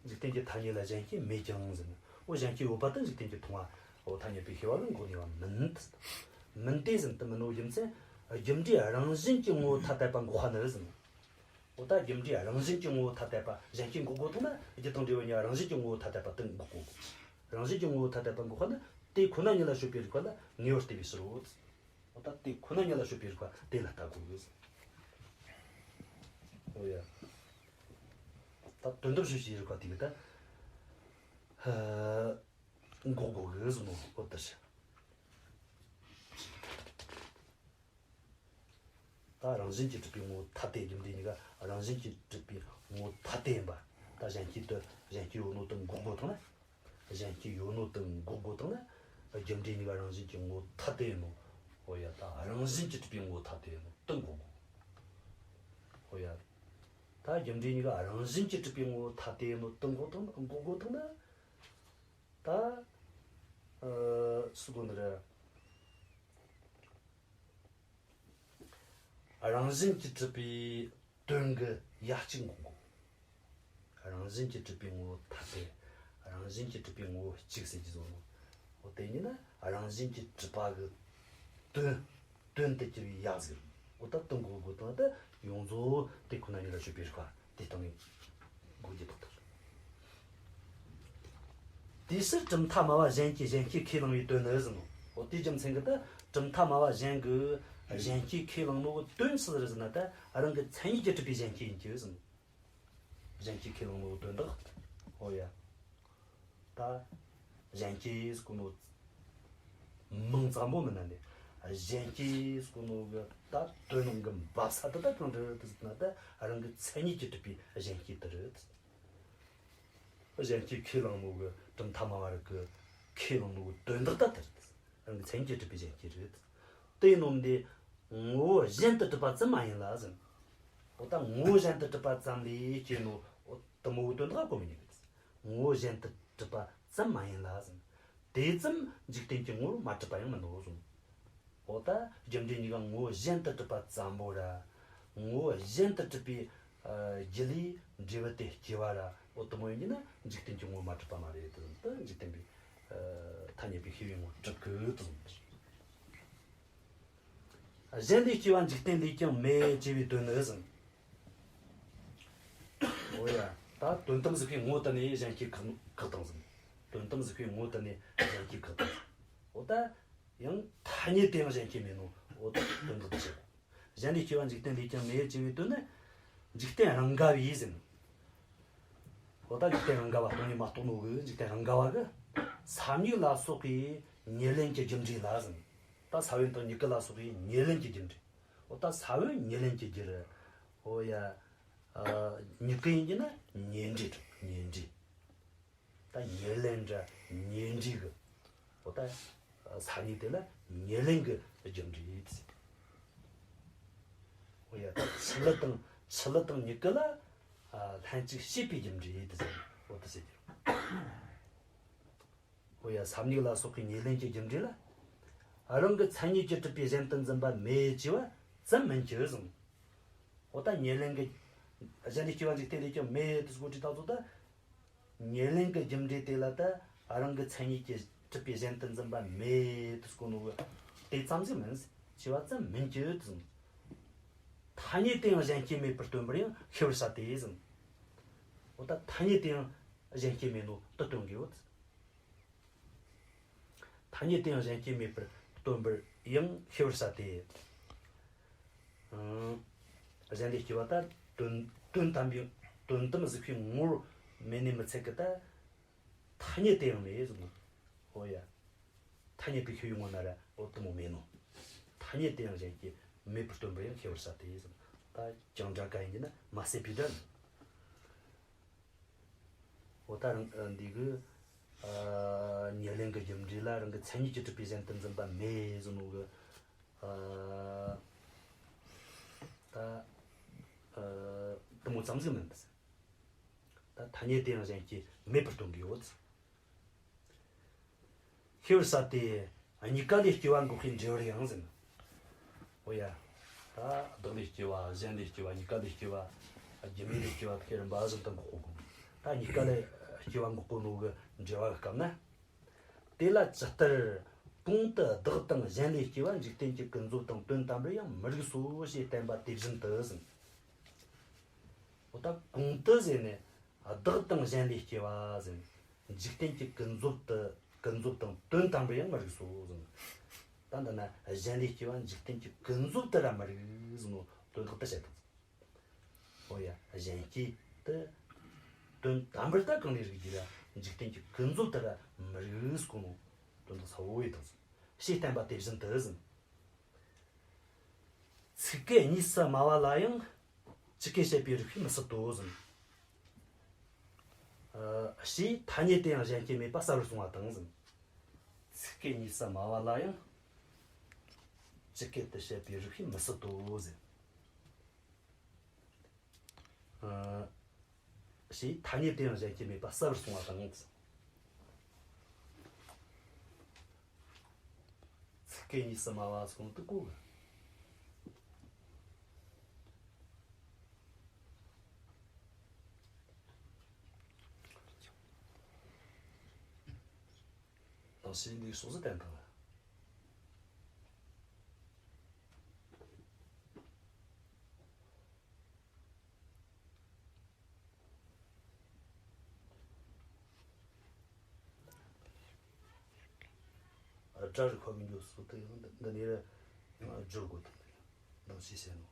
འཇིག་རྟེན་གྱི་ཐ་སྙད་ལ་གཞན་སྐྱེ་མེད་ཀྱང་ཟེར་ན། འོ་གཞན་སྐྱེ་ཡོད་པ་དེ་འཇིག་རྟེན་གྱི་མཐོང་བ། འོ་ཐ་སྙད་པའི་ཤེས་པ་གིས་འགོག་ནུས་པ་མིན། མིན་ཏེ་ཟེར་ན་དེ་མིན་ནོ་རྒྱུ་མཚན། རྒྱུ་འབྲས་རང་བཞིན་གྱི་ངོ་བོ་ཐ་དད་པ་འགོག་པ་ནི་ཟེར་ན། འོ་ད་རྒྱུ་འབྲས་རང་བཞིན་གྱི་ངོ་བོ་ཐ་དད་པ་གཞན་སྐྱེ་འགོག་དགོས་བཏང་ན། རྒྱུ་དང་འབྲས་བུ་གཉིས་རང་བཞིན་གྱི་ངོ་བོ་ཐ་དད་པ་དེ་འགོག་དགོས། རང་བཞིན་གྱི་ངོ་བོ་ཐ་དད་པ་འགོག་པ་ནི་དེ་ཁོ་ན་ཉིད་ལ་དཔྱོད་པའི་རིགས་པ་ལ་ངེས་པར་ལྟོས་པའི་ཕྱིར་རོ། འོ་ད་དེ་ཁོ་ན་ཉིད་ལ་དཔྱོད་པའི་རིགས་པ་དེ་ལ་ལྟ་དགོས་ཡོད། འོ་ཡ། ད་དོན་དམ་དཔྱོད་པའི་རིགས་པ་དེ་གིས་ད་ཧ་འགོག་དགོས་གི་ཟེར་ནོ། འོ་ད་ཤི། ད་རང་བཞིན་གྱིས་གྲུབ་པའི་ངོ་བོ་ཐ་དད། རྒྱུ་འབྲས་གཉིས་ཀ་རང་བཞིན་གྱིས་གྲུབ་པའི་ངོ་བོ་ཐ་དད་ཡིན་པ། ད་གཞན་སྐྱེ་དེ་གཞན་སྐྱེ་ཡོད་ནོ་དེ་འགོག་དགོས་བཏང་ན། གཞན་སྐྱེ་ཡོད་ནོ་དེ་འགོག་དགོས་བཏང་ན། རྒྱུ་འབྲས་གཉིས་ཀ་རང་བཞིན་གྱི་ངོ་བོ་ཐ་དད་ཡིན་ནོ། འོ་ཡ། ད་རང་བཞིན་གྱིས་གྲུབ་པའི་ངོ་བོ་ཐ་དད་ཡིན་ནོ་དེ་འགོག་དགོས། འོ་ཡ། ད་རྒྱུ་འབྲས་གཉིས་ཀ་རང་བཞིན་གྱིས་གྲུབ་པའི་ངོ་བོ་ཐ་དད་ཡིན་ནོ་དེ་འགོག་དང་འགོག་དགོས་བཏང་ན། ད། ཨ། སུ་གོ་འདི་རེད། རང་བཞིན་གྱིས་གྲུབ་པའི་དོན་གྱི་ཡ་གཅིག་འགོག་དགོས། རང་བཞིན་གྱིས་གྲུབ་པའི་ངོ་བོ་ཐ་དད། རང་བཞིན་གྱིས་གྲུབ་པའི་ངོ་བོ་གཅིག་ཟེར་གྱི་བཟོ་ནོ། འོ་དེ་ཉིད་ནི་རང་བཞིན་གྱིས་གྲུབ་པ་གི་དོན། དོན་དུ་གྱུར་པའི་ཡ་ཟིག་འོ་ད་དེ་འགོག་དགོས་བཏང་ན་ད་ཡོངས་རྫོགས་དེ་ཁོ་ན་ཉིད་ལ་དཔྱོད་པའི་རིགས་པ་དེ་སྟེང་ནས་འགོག་རྒྱུ་ཐོག་ཐག་རེད། དེའི་ཕྱིར་གྲུབ་མཐའ་སྨྲ་བ་གཞན་གྱིས་གཞན་སྐྱེ་ཁས་བླངས་པའི་དོན་ནི་ཟེར་ནོ། འོ་དེའི་རྒྱུ་མཚན་གྱིས་ད་གྲུབ་མཐའ་སྨྲ་བ་གཞན་གྱིས་གཞན་སྐྱེ་ཁས་བླངས་ནོ་གི་དོན་ཆི་ཟིག་རེད་ཟེར་ན། ད་རང་གི་མཚན་ཉིད་ཀྱིས་གྲུབ་པའི་གཞན་སྐྱེ་ཡིན་གྱི་ཟེར་ནོ། གཞན་སྐྱེ་ཁས་བླངས་ནོ་གི་དོན་དག་འོ་ཡ། ད་གཞན་སྐྱེ་ཟེར་གོ་ནོ་མིང་ཙམ་པོ་མིན་ན་ནི། གཞན་སྐྱེ་ཟེར་གོ་ནོ་གི་ད་དོན་དག་གི་འབབ་ས་དེ་ད་གང་རེད་ཟེར་ན། ད་རང་གི་མཚན་ཉིད་ཀྱིས་གྲུབ་པའི་གཞན་སྐྱེ་དེ་རེད། གཞན་སྐྱེ་ཁས་བླངས་ནོ་གི་གྲུབ་མཐའ་སྨྲ་བ་རིགས་ཀྱིས་ཁས་བླངས་ནོ་གི་དོན་དག་ད་དེ་རེད། རང་གི་མཚན་ཉིད་ཀྱིས་གྲུབ་པའི་གཞན་སྐྱེ་རེད། དེ་ཡིན་ནོ་འདི་ངོ་བོ་གཞན་དུ་གྲུབ་པ་ཙམ་མ་ཡིན་ལ་ཟེར། འོ་ད་ངོ་བོ་གཞན་དུ་གྲུབ་པ་ཙམ་ལས་སྐྱེས་ནོ་འོ་དེ་མོ་གི་དོན་དག་གོ་མི་ཉན་གི། ངོ་བོ་གཞན་དུ་གྲུབ་པ་ཙམ་མ་ཡིན་ལ་ཟེར། དེ་ཙམ་འཇིག་རྟེན་གྱི་ངོ་བོར་མ་གྲུབ་པ་ཡང་མིན་ནོ་གསུངས། འོ་ད་རྒྱུ་འབྲས་གཉིས་ཀ་ངོ་བོ་གཞན་དུ་གྲུབ་པ་ཙམ་པོ་ར། ངོ་བོ་གཞན་དུ་གྲུབ་པའི་ཨ་རྒྱུ་ལས་འབྲས་བུ་དེ་སྐྱེ་བ་ར། འོ་དེ་མོ་ཡིན་གྱི་ན་འཇིག་རྟེན་གྱི་ངོ་བོ་མ་གྲུབ་པ་མ་རེད་དེ་ཟེར། ད་འཇིག་རྟེན་པའི་ཨ་ཐ་སྙད་པའི་ཤེས་པའི་ངོ་བོ་གྲུབ་གི་དེ་ཟེར། གཞན་ལས་སྐྱེ་བ་འཇིག་རྟེན་ལས་ཀྱང་མེད་ཅེས་པའི་དོན་ནི་ཟེར། འོ་ཡ། ད་དོན་དམ་གཟིགས་པའི་ངོ་བོ་དེ་ནས་གཞན་སྐྱེ་བཀག་བཀག་བཏང་ཟེར། དོན་དམ་གཟིགས་པའི་ངོ་བོ་དེ་ནས་གཞན་སྐྱེ་བཀག་བཏང་། འོ་ད་ཡང་ཐ་སྙད་དུ་ཡང་གཞན་སྐྱེ་མེད་ནོ། འོ་ད་དོན་དག་དེ་བཤད། གཞན་ལས་སྐྱེ་བ་འཇིག་རྟེན་ལས་ཀྱང་མེད་ཅེས་པའི་དོན་ནི། འཇིག་རྟེན་རང་དགའ་བས་ཟེར། འོ་ད་འཇིག་རྟེན་རང་དགའ་བ། སྟོང་ཉིད་མ་རྟོགས་ནོ་གི་འཇིག་རྟེན་རང་དགའ་བ་གི་ས་མྱུག་ལ་སོགས་པའི་ཉེར་ལེན་གྱི་རྒྱུ་འབྲས་ལ་ཟེར། ད་ས་བོན་དང་མྱུ་གུ་ལ་སོགས་པའི་ཉེར་ལེན་གྱི་རྒྱུ་འབྲས། འོ་ད་ས་བོན་ཉེར་ལེན་གྱི་རྒྱུ་རེད། འོ་ཡ། ཨ། མྱུ་གུ་ཡིན་གྱི་ན་ཉེར་འབྲས་རེད། ཉེར་འབྲས། ད་ཉེར་ལེན་ར་ཉེར་འབྲས་གི། འོ་ད་ས་མྱུག་དེ་ལ་ཉེར་ལེན་གི་རྒྱུ་འབྲས་ཟེར། འོ་ཡ། ད་ཆུ་ལུད་དང་ཆུ་ལུད་དང་མྱུ་གུ་ལ་ཨ་ལྷན་ཅིག་སྐྱེས་པའི་རྒྱུ་འབྲས་དེ་ཟེར། འོ་དེ་ཟེར་རྒྱུ། འོ་ཡ། ས་མྱུག་ལ་སོགས་པའི་ཉེར་ལེན་གྱི་རྒྱུ་འབྲས་ལ། རང་གི་མཚན་ཉིད་ཀྱིས་གྲུབ་པའི་གཞན་དུ་འཛིན་པ་མེད་ཅེས་པ་ཙམ་མིན་གྱི་གསུངས། འོ་ད་ཉེར་ལེན་གྱི། གཞན་ལས་སྐྱེ་བ་འཇིག་རྟེན་ལས་ཀྱང་མེད་དུ་སྐོར་དྲི་ད་ཚོ་ད། ཉེར་ལེན་གྱི་རྒྱུ་འབྲས་དེ་ལ་ད་རང་གི་མཚན་ཉིད་ཀྱིས་གྲུབ་པའི་གཞན་དུ་འཛིན་པ་མེད་དུ་སྐོར་ནོ་གི་དེ་ཙམ་ཟིག་མིན་ཅེས་པ་ཙམ་མིན་གྱི་གསུངས། ཐ་སྙད་དུ་ཡང་གཞན་སྐྱེ་མེད་པར་སྟོན་པར་ཡང་ཤེས་པར་བྱ་སྟེ་གསུངས། འོ་ད་ཐ་སྙད་དུ་ཡང་གཞན་སྐྱེ་མེད་ནོ་དེ་སྟོན་དགོས་ཡོད། ཐ་སྙད་དུ་ཡང་གཞན་སྐྱེ་མེད་པར་སྟོན་པར་ཡང་ཤེས་པར་བྱ་སྟེ། ཨང་། གཞན་ལས་སྐྱེ་བ་ད་དོན་དོན་དམ་པའི་དོན་དམ་གཟིགས་པའི་ངོར་མེད་ནི་མི་ཚད་ཀི། ད་ཐ་སྙད་དུ་ཡང་མེད་ཟེར་ནོ། འོ་ཡ། ཐ་སྙད་དུ་ཤེས་པའི་ངོ་ན་ར་འོ་དེ་མོ་མེད་ནོ། ཐ་སྙད་དུ་ཡང་གཞན་སྐྱེ་མེད་པར་སྟོན་པར་ཡང་ཤེས་པར་བྱ་སྟེ་ཟེར། ད་ཀྱང་སྒྲ་ག་ཡིན་གྱི་ན་མ་ཟད་པའི་སྒྲ་ནི། འོ་ད་རང་ཨ་འདི་གི་ཨ་ཉེར་ལེན་གྱི་རྒྱུ་འབྲས་ལ་རང་གི་མཚན་ཉིད་ཀྱིས་གྲུབ་པའི་གཞན་དུ་འཛིན་པ་མེད་ཟེར་ནོ་གི། ཨ་ད་ཨ་དེ་མོ་ཙམ་ཟིག་མིན་པས། ད་ཐ་སྙད་དུ་ཡང་གཞན་སྐྱེ་མེད་པར་སྟོན་གི་ཡོད། ཤེས་པར་བྱ་སྟེ། གཉིས་ཀ་ལས་སྐྱེ་བ་འགོག་པའི་འབྲས་བུར་ཡང་ཟེར། འོ་ཡ། ད་བདག་ལས་སྐྱེ་བ། གཞན་ལས་སྐྱེ་བ། གཉིས་ཀ་ལས་སྐྱེ་བ། རྒྱུ་མེད་ལས་སྐྱེ་བ་དེ་རིམ་པ་བཞིན་དུ་འགོག་གོ་གི། ད་གཉིས་ཀ་ལས་སྐྱེ་བ་འགོག་གོ་ནོ་གི་འབྲེལ་བ་གི་སྐབས་ན། དེ་ལ་ཇི་ལྟར་གོང་དུ་བདག་དང་གཞན་ལས་སྐྱེ་བ་འཇིག་རྟེན་གྱི་ཀུན་རྫོབ་དང་དོན་དམ་པར་ཡང་མི་རིགས་སོ་ཞེས་བསྟན་པ་དེ་བཞིན་དུ་ཟེར། འོ་ད་གོང་དུ་ཟེར་ནས། བདག་དང་གཞན་ལས་སྐྱེ་བ་ཟེར། འཇིག་རྟེན་གྱི་ཀུན་རྫོབ་ཏུ་ཀུན་རྫོབ་དང་དོན་དམ་པར་ཡང་མི་རིགས་སོ་ཟེར། ད་འདི་ན་གཞན་ལས་སྐྱེ་བ་འཇིག་རྟེན་གྱི་ཀུན་རྫོབ་ཏུ་ར་མི་རིགས་ཟེར་ནོ་དོན་དག་དེ་བཤད་དང་། འོ་ཡ། གཞན་སྐྱེ་དེ་དོན་དམ་པར་ད་གང་ལས་རིགས་རྒྱུ་ར་འཇིག་རྟེན་གྱི་ཀུན་རྫོབ་ཏུ་ར་མི་རིགས་ཟེར་གོ་ནོ་དོན་དག་ས་བོ་ཡི་དང་ཟེར། ཞེས་བསྟན་པ་དེ་བཞིན་དུ་ཟེར། ཚིག་གི་གཉིས་སུ་སྨྲ་བ་ལ་ཡང་ཇི་སྐད་བཤད་པའི་རིགས་པས་མི་སྲིད་དོ་ཟེར། ཨ་ཞེས་ཐ་སྙད་དུ་ཡང་གཞན་སྐྱེ་མེད་པ་གསལ་བར་གསུངས་པ་དང་ཟེར། ཚིག་གི་གཉིས་སུ་སྨྲ་བ་ལ་ཡང་ཇི་སྐད་དུ་བཤད་པའི་རིགས་པས་མི་སྲིད་དོ་ཟེར། ཨ་ཞེས་ཐ་སྙད་དུ་ཡང་གཞན་སྐྱེ་མེད་པ་གསལ་བར་གསུངས་པ་དང་། ཚིག་གི་གཉིས་སུ་སྨྲ་བ་གསུངས་དུ་གོ། ནང་བཞིན་འདི་ཕྱོགས་སུ་བསྟན་དང་། སྒྲ་རིག་པ་གི་འགྱོ་སྲོལ་དེ་ཡང་འདི་ནས་སྦྱོར་དགོས་དང་། ནང་བཞིན་བཤད་ནོ།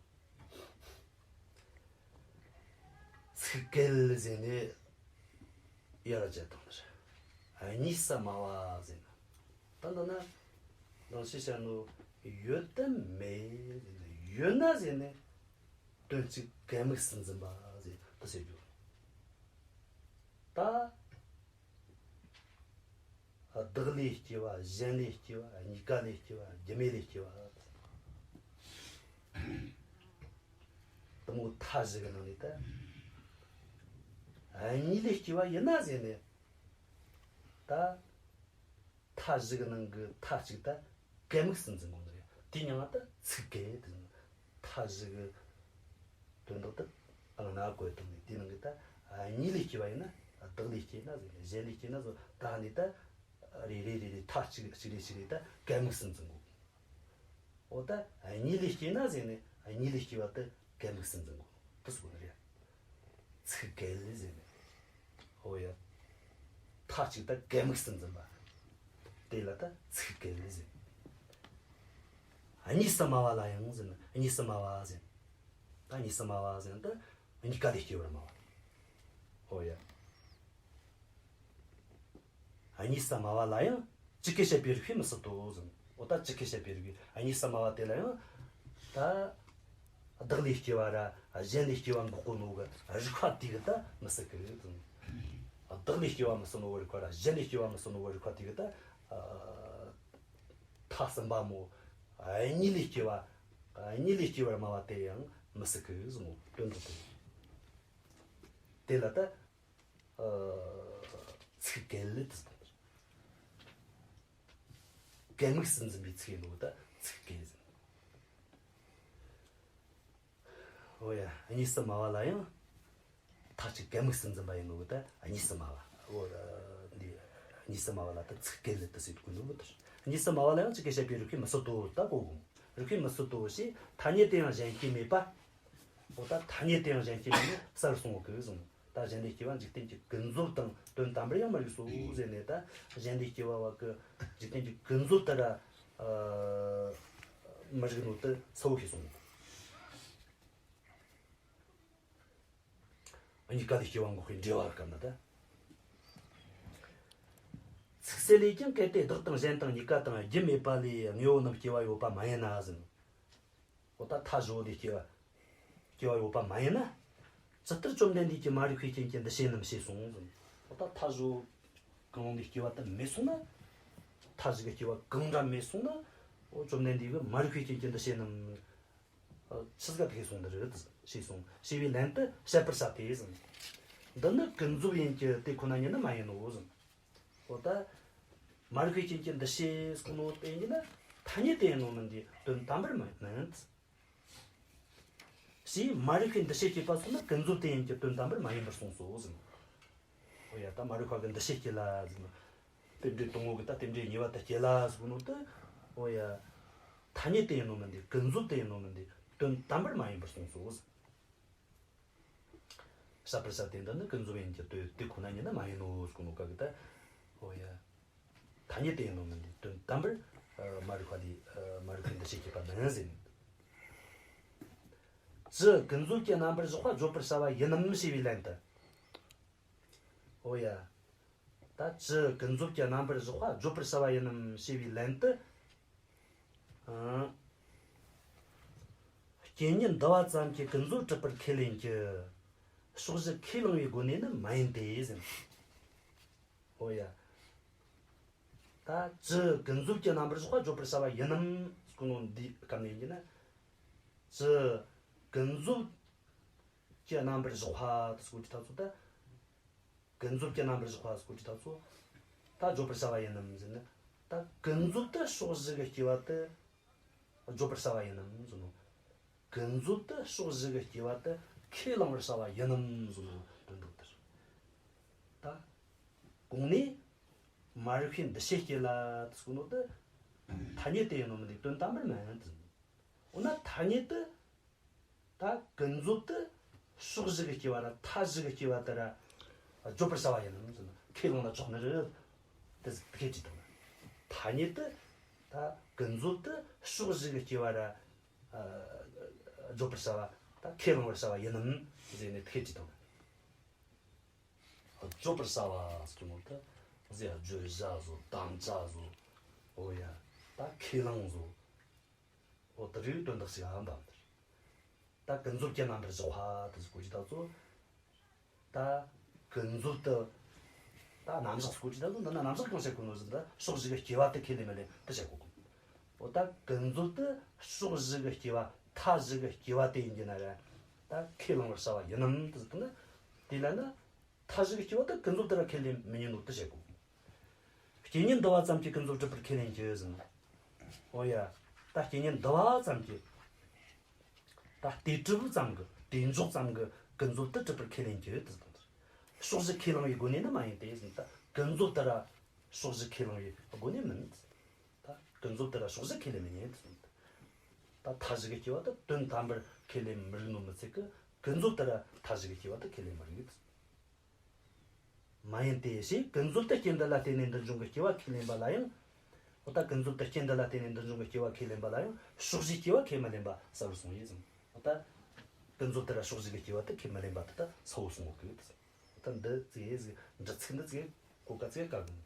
ཚིག་གལ་ཟེར་ནས་ཡར་བཅད་བཏང་ནི་རེད། གཉིས་སུ་སྨྲ་བ་ཟེར་ན། ད་འདི་ན་ནང་བཞིན་བཤད་ནོ་ཡོད་དམ་མེད་ཟེར་ན། ཡོད་ན་ཟེར་ནས་དོན་གཅིག་གན་དམིགས་སུ་འཛིན་པ་ཟེར་དེ་ཟེར་རྒྱུ། ད་བདག་ལས་སྐྱེ་བ། གཞན་ལས་སྐྱེ་བ། གཉིས་ཀ་ལས་སྐྱེ་བ། རྒྱུ་མེད་ལས་སྐྱེ་བ། དེ་མོ་མཐའ་བཞི་གི་ནང་ནས་ད་གཉིས་ལས་སྐྱེ་བ་ཡིན་ན་ཟེར་ནས། ད་མཐའ་བཞི་གི་ནང་གི་མཐའ་གཅིག་ད་གན་དམིགས་སུ་འཛིན་དགོས་ནི་རེད། དེའི་མྱིང་ང་ད་ཚིག་གལ་དེ། མཐའ་བཞི་གི་དོན་དག་ད་སྣང་ན་བཀོད་བཏང་ནས། དེའི་ནང་གི་ད་གཉིས་ལས་སྐྱེ་བ་ཡིན་ན། བདག་ལས་སྐྱེ་ན་ཟེར་ནས། གཞན་ལས་སྐྱེ་ན་ཟེར། ད་ནི་ད་རེ་རེ་རེ་རེ་མཐའ་གཅིག་གཅིག་རེ་གཅིག་རེ་ད་གན་དམིགས་སུ་འཛིན་དགོས། འོ་ད་གཉིས་ལས་སྐྱེ་ན་ཟེར་ནས་གཉིས་ལས་སྐྱེ་བ་དེ་གན་དམིགས་སུ་འཛིན་དགོས། དེ་ཟེར་གོ་ནི་རེད། ཚིག་གལ་ཟེར་ནས། འོ་ཡ། མཐའ་གཅིག་ད་གན་དམིགས་སུ་འཛིན་པ། དེ་ལ་ད་ཚིག་གལ་ཟེར། གཉིས་སུ་སྨྲ་བ་ལ་ཡང་ཟེར་ན། གཉིས་སུ་སྨྲ་བ་ཟེར། ད་གཉིས་སུ་སྨྲ་བ་ཟེར་ན་ད་གཉིས་ཀ་ལས་སྐྱེ་བར་སྨྲ་བ། འོ་ཡ། གཉིས་སུ་སྨྲ་བ་ལ་ཡང་ཇི་སྐད་བཤད་པའི་རིགས་པས་མི་སྲིད་དོ་ཟེར། འོ་ད་ཇི་སྐད་བཤད་པའི་རིགས་པས། གཉིས་སུ་སྨྲ་བ་དེ་ལ་ཡང་ད་བདག་ལས་སྐྱེ་བ་ར་གཞན་ལས་སྐྱེ་བ་འགོག་གོ་ནོ་གི་རིགས་པ་དེ་གིས་ད་མི་སྲིད་གི་ཟེར། བདག་ལས་སྐྱེ་བ་མི་སྲིད་ནོ་གི་རིགས་པ་ར་གཞན་ལས་སྐྱེ་བ་མི་སྲིད་ནོ་གི་རིགས་པ་དེ་གིས་ད་མཐའ་གསུམ་པ་མོ། གཉིས་ལས་སྐྱེ་བ། གཉིས་ལས་སྐྱེ་བར་སྨྲ་བ་དེ་ཡང་མི་སྲིད་གི་ཟེར་ནོ་དོན་དག་དེ། དེ་ལ་ད། ཨ་ཚིག་གལ་ལ་དེ་ཟེར། གན་དམིགས་སུ་འཛིན་པའི་ཚིག་ཡིན་ནོ་ད་ཚིག་གལ་ཟེར། འོ་ཡ། གཉིས་སུ་སྨྲ་བ་ལ་ཡང་མཐའ་གཅིག་གན་དམིགས་སུ་འཛིན་པ་ཡིན་ནོ་ད་གཉིས་སུ་སྨྲ་བ། འོ་འདི་གཉིས་སུ་སྨྲ་བ་ལ་ད་ཚིག་གལ་ལ་དེ་ཟེར་དགོས་ནོ་ད། གཉིས་སུ་སྨྲ་བ་ལ་ཡང་ཇི་སྐད་བཤད་པའི་རིགས་པས་མི་སྲིད་དོ། ད་གོ་གོ། རིགས་པས་མི་སྲིད་དོ་ཞེས་ཐ་སྙད་དུ་ཡང་གཞན་སྐྱེ་མེད་པ། འོ་ད་ཐ་སྙད་དུ་ཡང་གཞན་སྐྱེ་མེད་ནི་གསལ་བར་གསུངས་གི་ཟེར། ད་གཞན་ལས་སྐྱེ་བ་འཇིག་རྟེན་གྱི་ཀུན་རྫོབ་དང་དོན་དམ་པར་ཡང་མི་རིགས་སོ་ཟེར་ནས། ད་གཞན་ལས་སྐྱེ་བ་བ་གི་འཇིག་རྟེན་གྱི་ཀུན་རྫོབ་ལྟར་ཨ་མི་རིགས་ནོ་དེ་གསལ་བོ་ཞིག་གསུངས། གཉིས་ཀ་ལས་སྐྱེ་བ་འགོག་པའི་འགྲེལ་བ་སྐབས་ན་ད། ཚིག་གསལ་ལས་ཀྱང་གལ་ཏེ་བདག་དང་གཞན་དང་གཉིས་ཀ་དང་རྒྱུ་མེད་པ་ལས་དངོས་པོ་རྣམས་སྐྱེ་བ་ཡོད་པ་མ་ཡིན་ན་ཟེར། འོ་ད་མཐའ་བཞི་པོ་ལས་སྐྱེ་བ་སྐྱེ་བ་ཡོད་པ་མ་ཡིན་ན། ཇི་ལྟར་བཅོམ་ལྡན་འདས་ཀྱིས་མ་རིག་པའི་རྐྱེན་གྱིས་འདུ་བྱེད་རྣམས་ཞེས་གསུངས་ཟེར། འོ་ད་མཐའ་བཞི་པོ་གང་རུང་ལས་སྐྱེ་བ་དེ་མེད་སོང་ན། མཐའ་བཞི་གི་སྐྱེ་བ་གང་འདྲ་མེད་སོང་ན། འོ་བཅོམ་ལྡན་འདས་ཀྱིས་མ་རིག་པའི་རྐྱེན་གྱིས་འདུ་བྱེད་རྣམས། ཆི་ཟིག་ག་དེ་གསུངས་འདི་རེད་ཞེས་གསུངས། ཞེས་པའི་ལན་དུ་བཤད་པར་བྱ་སྟེ་ཟེར། འདི་ནི་ཀུན་རྫོབ་ཡིན་གྱི་དེ་ཁོ་ན་ཉིད་ནི་མ་ཡིན་ནོ་ཟེར། འོ་ད། མ་རིག་པའི་རྐྱེན་གྱིས་འདུ་བྱེད་ཟེར་ནོ་དེ་ཡིན་ན་ཐ་སྙད་དུ་ཡིན་ནོ་མིན་ཏེ་དོན་དམ་པར་མ་མིན། ཞེས་མ་རིག་པའི་འདུ་བྱེད་སྐྱེས་པ་སོགས་ནི་ཀུན་རྫོབ་དེ་ཡིན་གྱི་དོན་དམ་པར་མ་ཡིན་པར་གསུངས་སོ་ཟེར། འོ་ཡ། ད་མ་རིག་པ་གི་འདུ་བྱེད་སྐྱེ་ལ་ཟེར། རྟེན་འབྲེལ་དང་པོ་གི་ད་རྟེན་འབྲེལ་གཉིས་པ་དེ་སྐྱེ་ལ་ཟེར་ནོ་དེ། འོ་ཡ། ཐ་སྙད་དུ་ཡིན་ནོ་མིན་ཏེ་ཀུན་རྫོབ་དེ་ཡིན་ནོ་མིན་ཏེ་དོན་དམ་པར་མ་ཡིན་པར་གསུངས་སོ་ཟེར། བཤད་པར་བྱ་སྟེ་འདི་ནི་ཀུན་རྫོབ་ཡིན་གྱི་དོན་དེ་ཁོ་ན་ཉིད་ནི་མ་ཡིན་ནོ་ཟེར་ནོ་ག་གི་ད། འོ་ཡ། ཐ་སྙད་དུ་ཡིན་ནོ་མིན་ཏེ་དོན་དམ་པར་མ་རིག་པ་ལས་མ་རིག་པའི་འདུ་བྱེད་སྐྱེས་པ་མིན་ཟེར། ཅི་ཀུན་རྫོབ་ཀྱི་རྣམ་པར་གཞག་པ་བརྗོད་པར་བྱ་བ་ཡིན་ནམ་ཞེས་པའི་ལན་དུ། འོ་ཡ། ད་ཅི་ཀུན་རྫོབ་ཀྱི་རྣམ་པར་གཞག་པ་བརྗོད་པར་བྱ་བ་ཡིན་ནམ་ཞེས་པའི་ལན་དུ། ཨང་། རྐྱེན་ཉིད་འདུ་བ་ཙམ་གྱིས་ཀུན་རྫོབ་གྲུབ་པར་ཁས་ལེན་གྱི། ཕྱོགས་བཞི་ཁས་བླངས་པའི་སྒོ་ནས་ནི་མ་ཡིན་ཏེ་ཟེར། འོ་ཡ། ད་ཅི་ཀུན་རྫོབ་ཀྱི་རྣམ་པར་གཞག་པ་བརྗོད་པར་བྱ་བ་ཡིན་ནམ་ཟེར་ནོ་འདིའི་སྐབས་ནས་ཡིན་གྱི་ན། ཅི་ཀུན་རྫོབ་ཀྱི་རྣམ་པར་གཞག་པ་དེ་ཟེར་གོ་དུས་ད་ཚོ་ད། ཀུན་རྫོབ་ཀྱི་རྣམ་པར་གཞག་པ་ཟེར་གོ་དུས་ད་ཚོ། ད་བརྗོད་པར་བྱ་བ་ཡིན་ནམ་ཟེར་ན། ད་ཀུན་རྫོབ་ཏུ་ཕྱོགས་བཞི་གི་སྐྱེ་བ་དེ་བརྗོད་པར་བྱ་བ་ཡིན་ནམ་ཟེར་ནོ། ཀུན་རྫོབ་ཏུ་ཕྱོགས་བཞི་གི་སྐྱེ་བ་དེ་ཁས་བླང་བར་བྱ་བ་ཡིན་ནམ་ཟེར་ནོ་དོན་དག་དེ་རེད། ད་གོང་ནས་མ་རིག་པའི་འདུ་བྱེད་སྐྱེ་ལ་དེ་ཟེར་ནོ་དེ་ཐ་སྙད་དུ་ཡིན་ནོ་མིན་ཏེ་དོན་དམ་པར་མིན་ཟེར་ནོ། འོ་ན་ཐ་སྙད་དུ། ད་ཀུན་རྫོབ་ཏུ་ཕྱོགས་བཞི་གི་སྐྱེ་བ་ར་མཐའ་བཞི་གི་སྐྱེ་བ་དེ་ར་བརྗོད་པར་བྱ་བ་ཡིན་ནམ་ཟེར་ན་ཁས་བླངས་ན་ཆོག་ནི་རེད། དེ་ཟིག་ཐེ་བྲིས་དང་། ཐ་སྙད་དུ་ད་ཀུན་རྫོབ་ཏུ་ཕྱོགས་བཞི་གི་སྐྱེ་བ་ར་བརྗོད་པར་བྱ་བ། ད་ཁས་བླང་བར་བྱ་བ་ཡིན་ནམ་ཟེར་ནས་ཐེ་བྲིས་དང་། བརྗོད་པར་བྱ་བ་ཟེར་གོ་ནོ་ད་ཟེར་བརྗོད་བྱ་བཟོ། དམ་བཅའ་བཟོ། འོ་ཡ། ད་ཁས་བླངས་བཟོ། འོ་དེ་རིགས་དོན་དག་ཞིག་ཨ་འདམ་དེར། ད་ཀུན་རྫོབ་ཀྱི་རྣམ་པར་གཞག་པ་དེ་ཟེར་གོ་ཅི་ད་ཚོ། ད་ཀུན་རྫོབ་ཏུ། ད་རྣམ་གཞག་ཟེར་གོ་ཅི་ད་ཚོ། འདི་ན་རྣམ་གཞག་གང་བཤད་གོ་ནོ་ཟེར་ན་ཕྱོགས་བཞི་གི་སྐྱེ་བ་དེ་ཁས་ལེན་མི་ལེན་དེ་བཤད་གོ་གོ། འོ་ད་ཀུན་རྫོབ་ཏུ་ཕྱོགས་བཞི་གི་སྐྱེ་བ་མཐའ་བཞི་གི་སྐྱེ་བ་དེ་ཡིན་གྱི་ན་ར། ད་ཁས་བླང་བར་བྱ་བ་ཡིན་ནམ་དེ་ཟེར་ན། དེ་ལ་ན། མཐའ་བཞི་གི་སྐྱེ་བ་དེ་ཀུན་རྫོབ་ཏུ་ར་ཁས་ལེན་མི་ཉན་ནོ་དེ་བཤད་གོ། རྐྱེན་ཉིད་འདུ་བ་ཙམ་གྱིས་ཀུན་རྫོབ་གྲུབ་པར་ཁས་ལེན་གྱི་ཟེར་ན། འོ་ཡ། ད་རྐྱེན་ཉིད་འདུ་བ་ཙམ་གྱིས། ད་དེ་གྲུབ་ཙམ་གྱིས་དེ་འཇོག་ཙམ་གྱིས་ཀུན་རྫོབ་ཏུ་གྲུབ་པར་ཁས་ལེན་གྱི་དེ་ཟེར་ན། ཕྱོགས་བཞི་ཁས་བླངས་པའི་སྒོ་ནས་ནི་མ་ཡིན་ཏེ་ཟེར་ན། ད་ཀུན་རྫོབ་ཏུ་ར་ཕྱོགས་བཞི་ཁས་བླངས་པའི་སྒོ་ནས་མིན། ད་ཀུན་རྫོབ་ཏུ་ར་ཕྱོགས་བཞི་ཁས་ལེན་མི་ཉན་དེ་ཟེར་ན། ད་མཐའ་བཞི་གི་སྐྱེ་བ་དེ་དོན་དམ་པར་ཁས་ལེན་མི་རིགས་ནོ་མི་ཚད་ཀྱི་ཀུན་རྫོབ་ཏུ་ར་མཐའ་བཞི་གི་སྐྱེ་བ་དེ་ཁས་ལེན་མི་རིགས། མ་ཡིན་ཏེ་ཞེས་ཀུན་རྫོབ་ཏུ་རྐྱེན་འདི་ལ་བརྟེན་ནས་འདུ་འབྱུང་གི་སྐྱེ་བ་ཁས་ལེན་པ་ལ་ཡང་། འོ་ད་ཀུན་རྫོབ་ཏུ་རྐྱེན་འདི་ལ་བརྟེན་ནས་འདུ་འབྱུང་གི་སྐྱེ་བ་ཁས་ལེན་པ་ལ་ཡང་ཕྱོགས་བཞིའི་སྐྱེ་བ་ཁས་མི་ལེན་པ་གསལ་བོར་གསུངས་ཡོད་ཟེར། འོ་ད་ཀུན་རྫོབ་ཏུ་ར་ཕྱོགས་བཞི་གི་སྐྱེ་བ་དེ་ཁས་མི་ལེན་པ་དེ་ད་གསལ་བོར་གསུངས་ཡོད་གི། འོ་ད་འདི་ཙིག་ཟིག་འདྲི་ཚིག་འདི་ཙིག་གོ་སྐབས་ཙིག་བཀག་གི།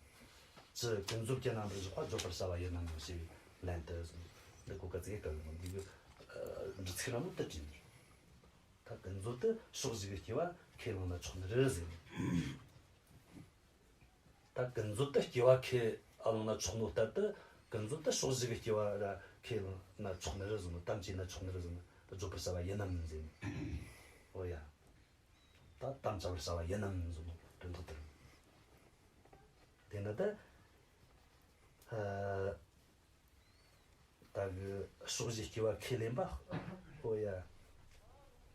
ཅི་ཀུན་རྫོབ་ཀྱི་རྣམ་པར་གཞག་པ་བརྗོད་པར་བྱ་བ་ཡིན་ནམ་ཞེས་པའི་ལན་དུ་ཟེར། འདི་གོ་སྐབས་ཙིག་བཀག་གི། འདི་གི་འདྲི་ཚིག་ར་མོ་དེ་བྲིས་ནས། ད་ཀུན་རྫོབ་ཏུ་ཕྱོགས་བཞི་གི་སྐྱེ་བ་ཁས་བླངས་ན་ཆོག་ནི་རེད་ཟེར་ནས། ད་ཀུན་རྫོབ་ཏུ་སྐྱེ་བ་ཁས་བླངས་ན་ཆོག་ནོ་ལྟར་དུ་ཀུན་རྫོབ་ཏུ་ཕྱོགས་བཞི་གི་སྐྱེ་བ་ར་ཁས་བླངས་ན་ཆོག་ནི་རེད་ཟེར་ནོ། དམ་བཅས་ན་ཆོག་ནི་རེད་ཟེར་ནོ། བརྗོད་པར་བྱ་བ་ཡིན་ནམ་ཟེར་ནས། འོ་ཡ། ད་དམ་བཅའ་བར་བྱ་བ་ཡིན་ནམ་ཟེར་ནོ་དོན་དག་དེ་རེད། དེ་འདྲ་ད། ཨ། ད་གི་ཕྱོགས་བཞིའི་སྐྱེ་བ་ཁས་ལེན་པ། ཨོ་ཡ།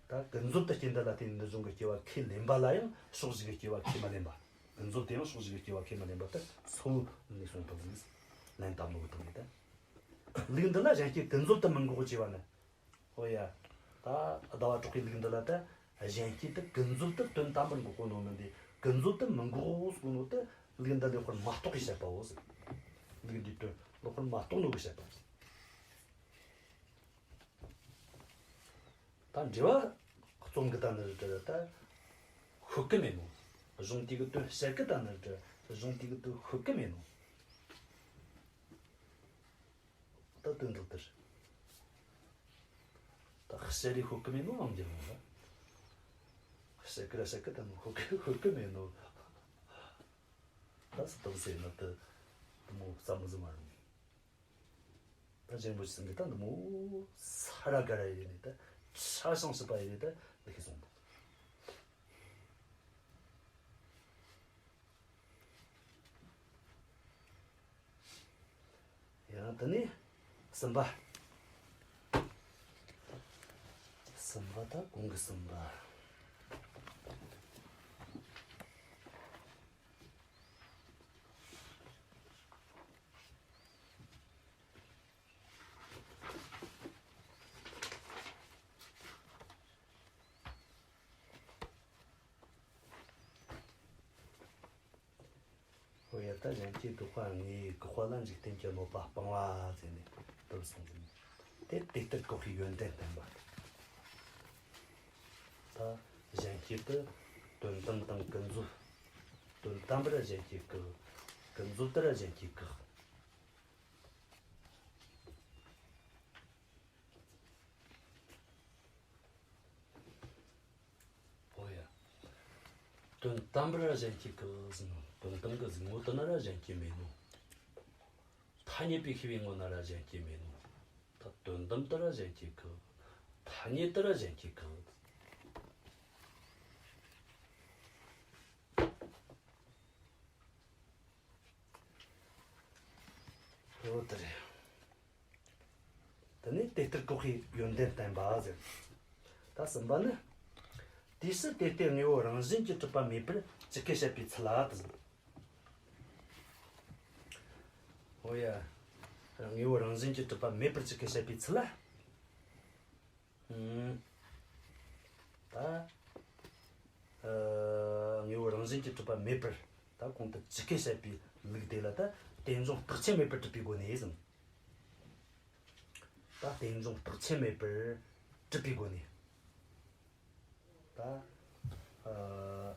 ད་ཀུན་རྫོབ་ཏུ་རྐྱེན་འདི་ལ་བརྟེན་ནས་འདུ་འབྱུང་གི་སྐྱེ་བ་ཁས་ལེན་པ་ལ་ཡང་ཕྱོགས་བཞི་གི་སྐྱེ་བ་ཁས་མི་ལེན་པ། ཀུན་རྫོབ་ཏུ་ཡང་ཕྱོགས་བཞི་གི་སྐྱེ་བ་ཁས་མི་ལེན་པ་དེ་གཙོ་བོ་ནས་གསུངས་ཐུབ་ཟིག། ལན་དམ་ལུགས་དང་ནི་ད། ལུགས་འདི་ལ་གཞན་སྐྱེ་ཀུན་རྫོབ་ཏུ་མི་འགོག་ཅེས་པ་ནི། ཨོ་ཡ། ད་ཟླ་བ་གྲགས་པའི་ལུགས་འདི་ལ་ད་གཞན་སྐྱེ་དེ་ཀུན་རྫོབ་ཏུ་དོན་དམ་པར་འགོག་གོ་ནོ་མིན་ཏེ། ཀུན་རྫོབ་ཏུ་མི་འགོག་གོ་ནོ་དེ་ལུགས་འདི་ལེགས་པར་མ་རྟོགས་པའི་བཤད་པའོ་ཟེར། ལུགས་འདིའི་དོན་ལེགས་པར་མ་རྟོགས་ནོ་གི་བཤད་པ་ཟེར། ད་འགྲེལ་བ་རྩོམ་གི་ད་ནི་རེད་ད། ཤོད་གི་མེད་ནོ། གཞུང་དེ་གི་དོན་བཤད་གི་ད་ནི་རེད། གཞུང་དེ་གི་དོན་ཤོད་གི་མེད་ནོ། ད་དོན་དག་དེ་རེད། ད་བཤད་རེ་ཤོད་གི་མེད་ནོ། ཨང་རྒྱལ་ལོ་ལ་བཤད་གི་ར་བཤད་གི་ད་ནི་ཤོད་གི་ཤོད་གི་མེད་ནོ། ད་སུ་དང་སུ་ཡིན་ན་དེ་དེ་མོ་བསམ་བློ་ཟིག་མ་རུང་། ད་གཞན་པོ་ཞིག་གིས་ད་འདི་མོ་ས་ར་ག་ར་ཡིན་ནི་ད་ཆ་ཤང་སྲིད་པ་ཡིན་ནི་ད་འདི་ཤེས་སོང་། ཡང་དེ་ནས་གསུམ་པ། གསུམ་པ་ད་གོང་གི་གསུམ་པ། ཨོ་ཡ། ད་གཞན་སྐྱེ་བཀག་པ་དངོས་པོའི་བཀག་པ་ལ་འཇིག་རྟེན་གྱི་གནོད་པ་སྤང་བ་ཟེར་ནས་དེ་གསུངས་ཟིན། དེ་དེ་ལྟར་བཀག་པའི་ཡོན་ཏན་བསྟན་པ། ད་གཞན་སྐྱེ་དེ་དོན་དམ་དང་ཀུན་རྫོབ། དོན་དམ་པར་གཞན་སྐྱེ་བཀག། ཀུན་རྫོབ་ཏུ་ར་གཞན་སྐྱེ་བཀག། ཨོ་ཡ། དོན་དམ་པར་ར་གཞན་སྐྱེ་བཀག་ཟེར་ནོ། དོན་དམ་གྱི་གཟུགས་ངོ་དེ་ན་ར་གཞན་སྐྱེ་མེད་ནོ། ཐ་སྙད་པའི་ཤེས་པའི་ངོ་ན་ར་གཞན་སྐྱེ་མེད་ནོ། ད་དོན་དམ་དུ་ར་གཞན་སྐྱེ་བཀག། ཐ་སྙད་དུ་ར་གཞན་སྐྱེ་བཀག། ཨོ་དེ་རེད། དེ་ནས་དེ་ལྟར་བཀག་པའི་ཡོན་ཏན་བསྟན་པ་ཟེར། ད་གསུམ་པ་ནི། དུས་སུ་དེ་ལྟའི་དངོས་པོ་རང་བཞིན་གྱིས་གྲུབ་པ་མེད་པར་ཇི་སྐད་བཤད་པའི་ཚུལ་ལ་དེ་ཟེར། ཨོ་ཡ། དངོས་པོ་རང་བཞིན་གྱིས་གྲུབ་པ་མེད་པར་ཇི་སྐད་བཤད་པའི་ཚུལ་ལ། ཨུམ། ད། ཨ། དངོས་པོ་རང་བཞིན་གྱིས་གྲུབ་པ་མེད་པར་ད་གོང་དུ་ཇི་སྐད་བཤད་པའི་ལུགས་དེ་ལ་ད་རྟེན་འབྱུང་རྟག་ཆད་མེད་པར་གྲུབ་པའི་སྒོ་ནས་ཟེར། ད་རྟེན་འབྱུང་རྟག་ཆད་མེད་པར་གྲུབ་པའི་སྒོ་ནས། ད། ཨ།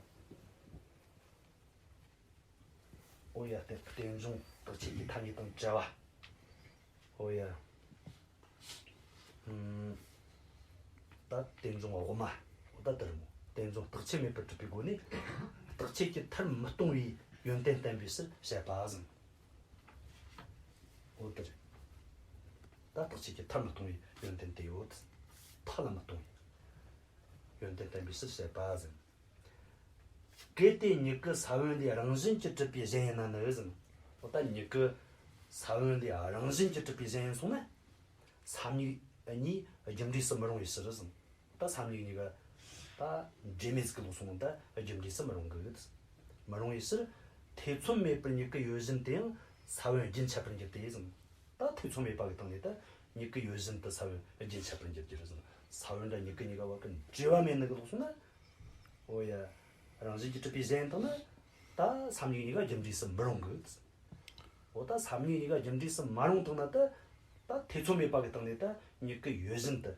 ཨོ་ཡ། དེ་རྟེན་འབྱུང་རྟག་ཆད་ཀྱི་ཐ་སྙད་དང་བྲལ་བ། ཨོ་ཡ། ཨུམ། ད་རྟེན་འབྱུང་དབུ་མ། ཨོ་ད་དེ་རེད་མོ། རྟེན་འབྱུང་རྟག་ཆད་མེད་པར་གྲུབ་པའི་སྒོ་ནས། རྟག་ཆད་ཀྱི་མཐར་མི་ལྟུང་བའི་ཡོན་ཏན་བསྟན་པའི་ཕྱིར་བཤད་པ་ཟེར། ཨོ་དེ་རེད། ད་རྟག་ཆད་ཀྱི་མཐར་མི་ལྟུང་བའི་ཡོན་ཏན་དེ་ཡོད། མཐའ་ལ་མི་ལྟུང་བའི་ཡོན་ཏན་བསྟན་པའི་ཕྱིར་བཤད་པ་ཟེར། གལ་ཏེ་མྱུ་གུ་ས་བོན་ལས་རང་བཞིན་གྱིས་གྲུབ་པའི་གཞན་ཡིན་ན་ནི་ཟེར། འོ་ད་མྱུ་གུ་ས་བོན་ལས་རང་བཞིན་གྱིས་གྲུབ་པའི་གཞན་ཡིན་སོང་ན། ས་མྱུག་གཉིས་རྒྱུ་འབྲས་སུ་མི་རུང་བའི་ཕྱིར་ཟེར། ད་ས་མྱུག་གཉིས་ཀ་ད་འབྲེལ་མེད་ཟིག་གི་ལོག་སོང་ད་རྒྱུ་འབྲས་སུ་མི་རུང་གི། མི་རུང་བའི་ཕྱིར། ཐེ་ཚོམ་མེད་པར་མྱུ་གུ་ཡོད་བཞིན་དུ་ཡང་ས་བོན་རྒྱུན་ཆད་པར་འགྱུར་ཏེ་ཟེར། ད་ཐེ་ཚོམ་མེད་པ་གི་སྟེང་ནས་ད་མྱུ་གུ་ཡོད་བཞིན་དུ་ས་བོན་རྒྱུན་ཆད་པར་འགྱུར་གྱི་རེད་ཟེར། ས་བོན་དང་མྱུ་གུ་གཉིས་ཀ་བར་གྱི་འབྲེལ་བ་མེད་ནི་གི་ལོག་སོང་ན། འོ་ཡ། རང་བཞིན་གྱིས་གྲུབ་པའི་གཞན་ཡིན་དང་ན། ད་ས་མྱུག་གཉིས་ཀ་རྒྱུ་འབྲས་སུ་མི་རུང་གི། འོ་ད་ས་མྱུག་གཉིས་ཀ་རྒྱུ་འབྲས་སུ་མ་རུང་དང་ན་ད། ད་ཐེ་ཚོམ་མེད་པ་གི་སྟེང་ནས་ད་མྱུ་གུ་ཡོད་བཞིན་དུ།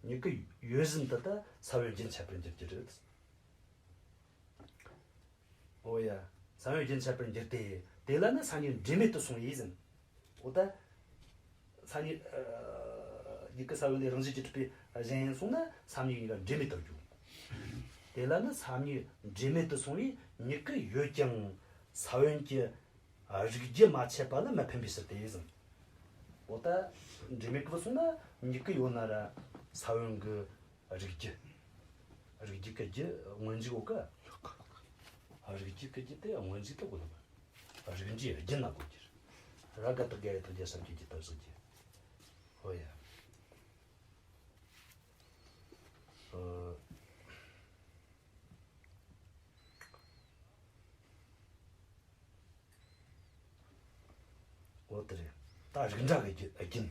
མྱུ་གུ་ཡོད་བཞིན་དུ་ད་ས་བོན་རྒྱུན་ཆད་པར་འགྱུར་གྱི་རེད། འོ་ཡ། ས་བོན་རྒྱུན་ཆད་པར་འགྱུར་ཏེ། དེ་ལ་ནི་ས་མྱུག་འབྲེལ་མེད་དུ་སོང་བས་ཟེར། འོ་ད། ས་མྱུག་ཨ། མྱུ་གུ་ས་བོན་ལས་རང་བཞིན་གྱིས་གྲུབ་པའི་གཞན་ཡིན་སོང་ན་ས་མྱུག་གཉིས་ཀ་འབྲེལ་མེད་དུ་འགྱུར། དེ་ལ་ནི་ས་མྱུག་འབྲེལ་མེད་དུ་སོང་བས་མྱུ་གུ་ཡོད་ཀྱང་ས་བོན་གྱི་རིགས་རྒྱུད་མ་ཆད་པ་ལ་མི་ཕན་པའི་ཕྱིར་ཏེ་ཟེར། འོ་ད། འབྲེལ་མེད་ཀྱི་སོང་ན་མྱུ་གུ་ཡོད་ན་ར་ས་བོན་གྱི་རིགས་རྒྱུད། རིགས་རྒྱུད་ཀྱི་རྒྱུད་སྔོན་འཇུག་ཡོད་ཀ། རིགས་རྒྱུད་ཀྱི་རྒྱུད་དེ་སྔོན་འཇུག་ཏུ་གོ་ནི་མ། རིགས་འདྲའི་རྒྱུད་ན་གོ་རྒྱུ། ར་ག་བཏགས་རྒ་ཡ་བཏགས་རྒྱ་ཞབས་ཀྱུ་རྒྱུ་ད་བཞག་རྒྱུ། ཨོ་ཡ། ཨོ། འོ་དེ་རེད། ད་རིགས་འདྲ་གི་རྒྱུ་རྒྱུན།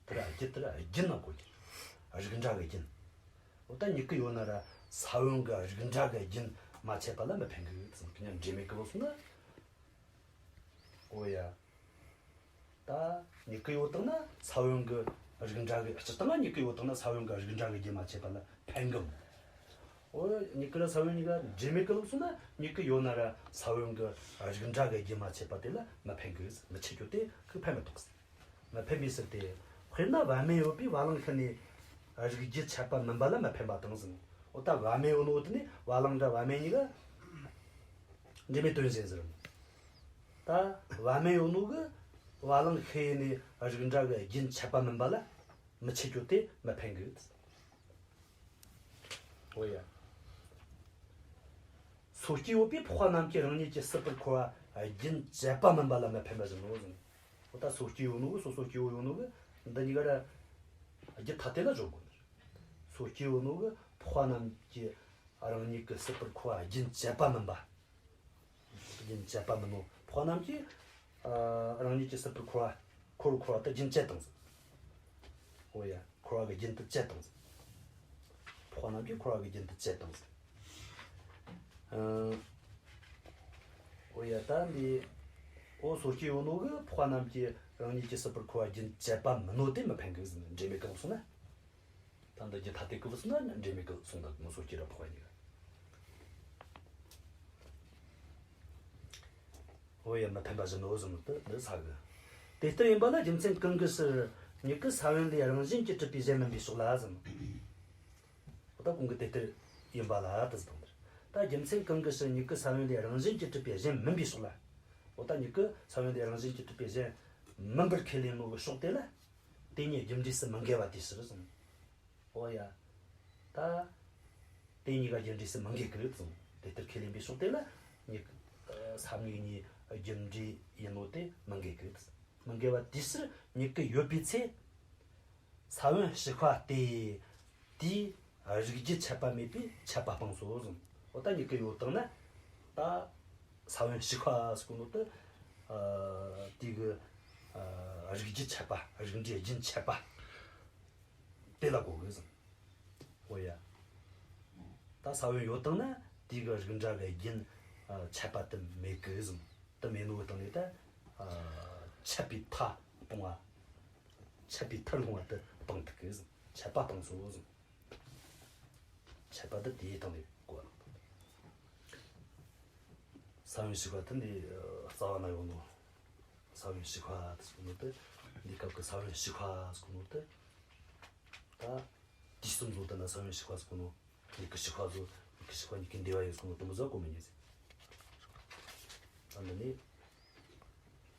དེ་ར་རྒྱུ་དེ་ར་རྒྱུན་ན་གོ་རྒྱུ། རིགས་འདྲ་གི་རྒྱུན། འོ་ད་མྱུ་གུ་ཡོད་ན་ར་ས་བོན་གི་རིགས་འདྲ་གི་རྒྱུན་མ་ཆད་པ་ལ་མི་ཕན་གི་ཟེར། ཉམས་འབྲེལ་མེད་གི་ལོག་སོང་ན། འོ་ཡ། ད་མྱུ་གུ་ཡོད་དང་ན་ས་བོན་གི་རིགས་འདྲ་གི། སྤྱིར་བཏང་ན་མྱུ་གུ་ཡོད་དང་ན་ས་བོན་གི་རིགས་འདྲ་གི་རྒྱུན་མ་ཆད་པ་ལ་ཕན་གི་མོ། འོ། མྱུ་གུ་ར་ས་བོན་གཉིས་ཀ་འབྲེལ་མེད་གི་ལོག་སོང་ན། མྱུ་གུ་ཡོད་ན་ར་ས་བོན་གི་རིགས་འདྲ་གི་རྒྱུན་མ་ཆད་པ་དེ་ལ་མི་ཕན་གི། མི་ཆད་རྒྱུ་དེ་ཁོ་ཕན་མི་ཐོགས། མི་ཕན་པའི་ཕྱིར་ཏེ། དཔེར་ན་བ་མེན་ཡོད་པའི་བ་ལང་ཤི་ནས་རིགས་རྒྱུད་ཆད་པ་མིན་པ་ལ་མི་ཕན་པ་དང་ཟེར། འོ་ད་བ་མེན་ཡོད་ནོ་དེ་ནས་བ་ལང་འདྲ་བ་མེན་གཉིས་ཀ་འབྲེལ་མེད་དོན་གཞན་ཟེར། ད་བ་མེན་ཡོད་ནོ་གི་བ་ལང་ཤི་ནས་རིགས་འདྲ་གི་རྒྱུན་ཆད་པ་མིན་པ་ལ་མི་ཆད་རྒྱུ་དེ་མི་ཕན་གི། འོ་ཡ། སོ་སྐྱེ་ཡོད་པའི་འཕགས་པ་རྣམས་ཀྱིས་རང་ཉིད་ཀྱི་སྲིད་པར་འཁོར་བ་རྒྱུན་བཅད་པ་མིན་པ་ལ་མི་ཕན་པ་བཞིན་ནོ་ཟེར། འོ་ད་སོ་སྐྱེ་ཡོད་ནོ་གི། སོ་སོ་སྐྱེ་བོ་ཡོད་ནོ་གི། འདི་གཉིས་ཀ་ར་རྒྱུད་ཐ་དད་ལ་སྦྱོར་དགོས་ནི། སོ་སྐྱེ་ཡོད་ནོ་གི་འཕགས་པ་རྣམས་ཀྱིས་རང་ཉིད་ཀྱི་སྲིད་པར་འཁོར་བ་རྒྱུན་བཅད་པ་མིན་པ། རྒྱུན་བཅད་པ་མིན་ནོ། འཕགས་པ་རྣམས་ཀྱིས་ཨ་རང་ཉིད་ཀྱི་སྲིད་པར་འཁོར་བ། འཁོར་འཁོར་བ་དེ་རྒྱུན་བཅད་བཏང་ཟིག། འོ་ཡ། འཁོར་བ་གི་རྒྱུན་དེ་བཅད་བཏང་ཟིག། འཕགས་པ་རྣམས་ཀྱིས་འཁོར་བ་གི་རྒྱུན་དེ་བཅད་བཏང་ཟིག། ཨ། འོ་ཡ། ད་འདི། འོ་སོ་སྐྱེ་ཡོད་ནོ་གི་འཕགས་པ་རྣམས་ཀྱིས་རང་ཉིད་ཀྱི་སྲིད་པར་འཁོར་བ་རྒྱུན་བཅད་པ་མིན་ནོ་དེ་མི་ཕན་གི་ཟེར། འབྲེལ་མེད་གི་ལོག་སོང་ན། ད་འདི་རྒྱུད་ཐ་དད་གི་བུད་སོང་ན་འབྲེལ་མེད་གི་སོང་ད་ནོ། སོ་སྐྱེ་ར་འཕགས་པ་གཉིས་ཀ། འོ་ཡ། མི་ཕན་པ་བཞིན་ནོ་ཟེར་ནོ་དེ་འདི་ས་གི། དེ་ལྟར་ཡིན་པ་ལ་རྒྱུ་མཚན་གང་གི་ཕྱིར་མྱུ་གུ་ས་བོན་ལས་རང་བཞིན་གྱིས་གྲུབ་པའི་གཞན་མིན་པའི་ཕྱོགས་ལ་ཟེར་ནོ། འོ་ད་གོང་གི་དེ་ལྟར་ཡིན་པ་ལ་དེ་ཟེར་དང་། ད་རྒྱུ་མཚན་གང་གི་ཕྱིར་མྱུ་གུ་ས་བོན་ལས་རང་བཞིན་གྱིས་གྲུབ་པའི་གཞན་མིན་པའི་ཕྱོགས་ལ། འོ་ད་མྱུ་གུ་ས་བོན་ལས་རང་བཞིན་གྱིས་གྲུབ་པའི་གཞན་མིན་པར་ཁས་ལེན་ནོ་གི་ཕྱོགས་དེ་ལ། དེ་གཉིས་རྒྱུ་འབྲས་སུ་མི་འགལ་བ་དེའི་ཕྱིར་ཟེར་ནོ། འོ་ཡ། ད་དེ་གཉིས་ཀ་རྒྱུ་འབྲས་སུ་མི་འགལ་གི་ཟེར་ནོ། དེ་ལྟར་ཁས་ལེན་པའི་ཕྱོགས་དེ་ལ་མྱུ་གུ་ས་མྱུག་གཉིས་རྒྱུ་འབྲས་ཡིན་ནོ་དེ་མི་འགལ་གི། མི་འགལ་བ་དེའི་ཕྱིར་མྱུ་གུ་ཡོད་པའི་ཚེ། ས་བོན་ཞིག་པ་སྟེ། དེའི་རིགས་རྒྱུད་ཆད་པ་མེད་པས་ཆད་པ་སྤངས་སོ་ཟེར། འོ་ད་མྱུ་གུ་ཡོད་བཏང་ན། ད་ས་བོན་ཞིག་པ་ཟེར་གོ་ནོ་དེ། ཨ། དེ་གི། ཨ། རིགས་རྒྱུད་ཆད་པ། རིགས་འདྲའི་རྒྱུན་ཆད་པ་དེ་ལ་གོ་གི་ཟེར། འོ་ཡ། ད་ས་བོན་ཡོད་བཏང་ན་དེ་གི་རིགས་འདྲ་གི་རྒྱུན། ཨ། ཆད་པ་དེ་མེད་གི་ཟེར། དེ་མེད་ནོ་གི་སྟེང་ནས་ད། ཨ། ཆད་པའི་མཐའ་སྤོང་བ། ཆད་པའི་མཐར་ལྷུང་བ་དེ་སྤངས་ཐུབ་གི་ཟེར། ཆད་པ་སྤངས་སོ་ཟེར། ཆད་པ་དེ་དེའི་སྟེང་ནས་གོ་བ། ས་བོན་ཞིག་པ་དེ་འདི་རྩ་བ་ན་ཡོད་ནོ། ས་བོན་ཞིག་པ་དེ་ཟེར་གོ་ནོ་དེ། འདི་སྐབས་ཀྱི་ས་བོན་ཞིག་པ་ཟེར་གོ་ནོ་དེ། ད་དུས་གསུམ་བཟོ་ལྟ་ན་ས་བོན་ཞིག་པ་ཟེར་གོ་ནོ། མྱུ་གུ་ཞིག་པ་བཟོ། མྱུ་གུ་ཞིག་པ་མྱུ་གུ་འདུས་པ་ཡིན་ཟེར་གོ་ནོ་དེ་མོ་ཟིག་གོ་མི་ཉན་ཟེར། ད་འདི་ནི།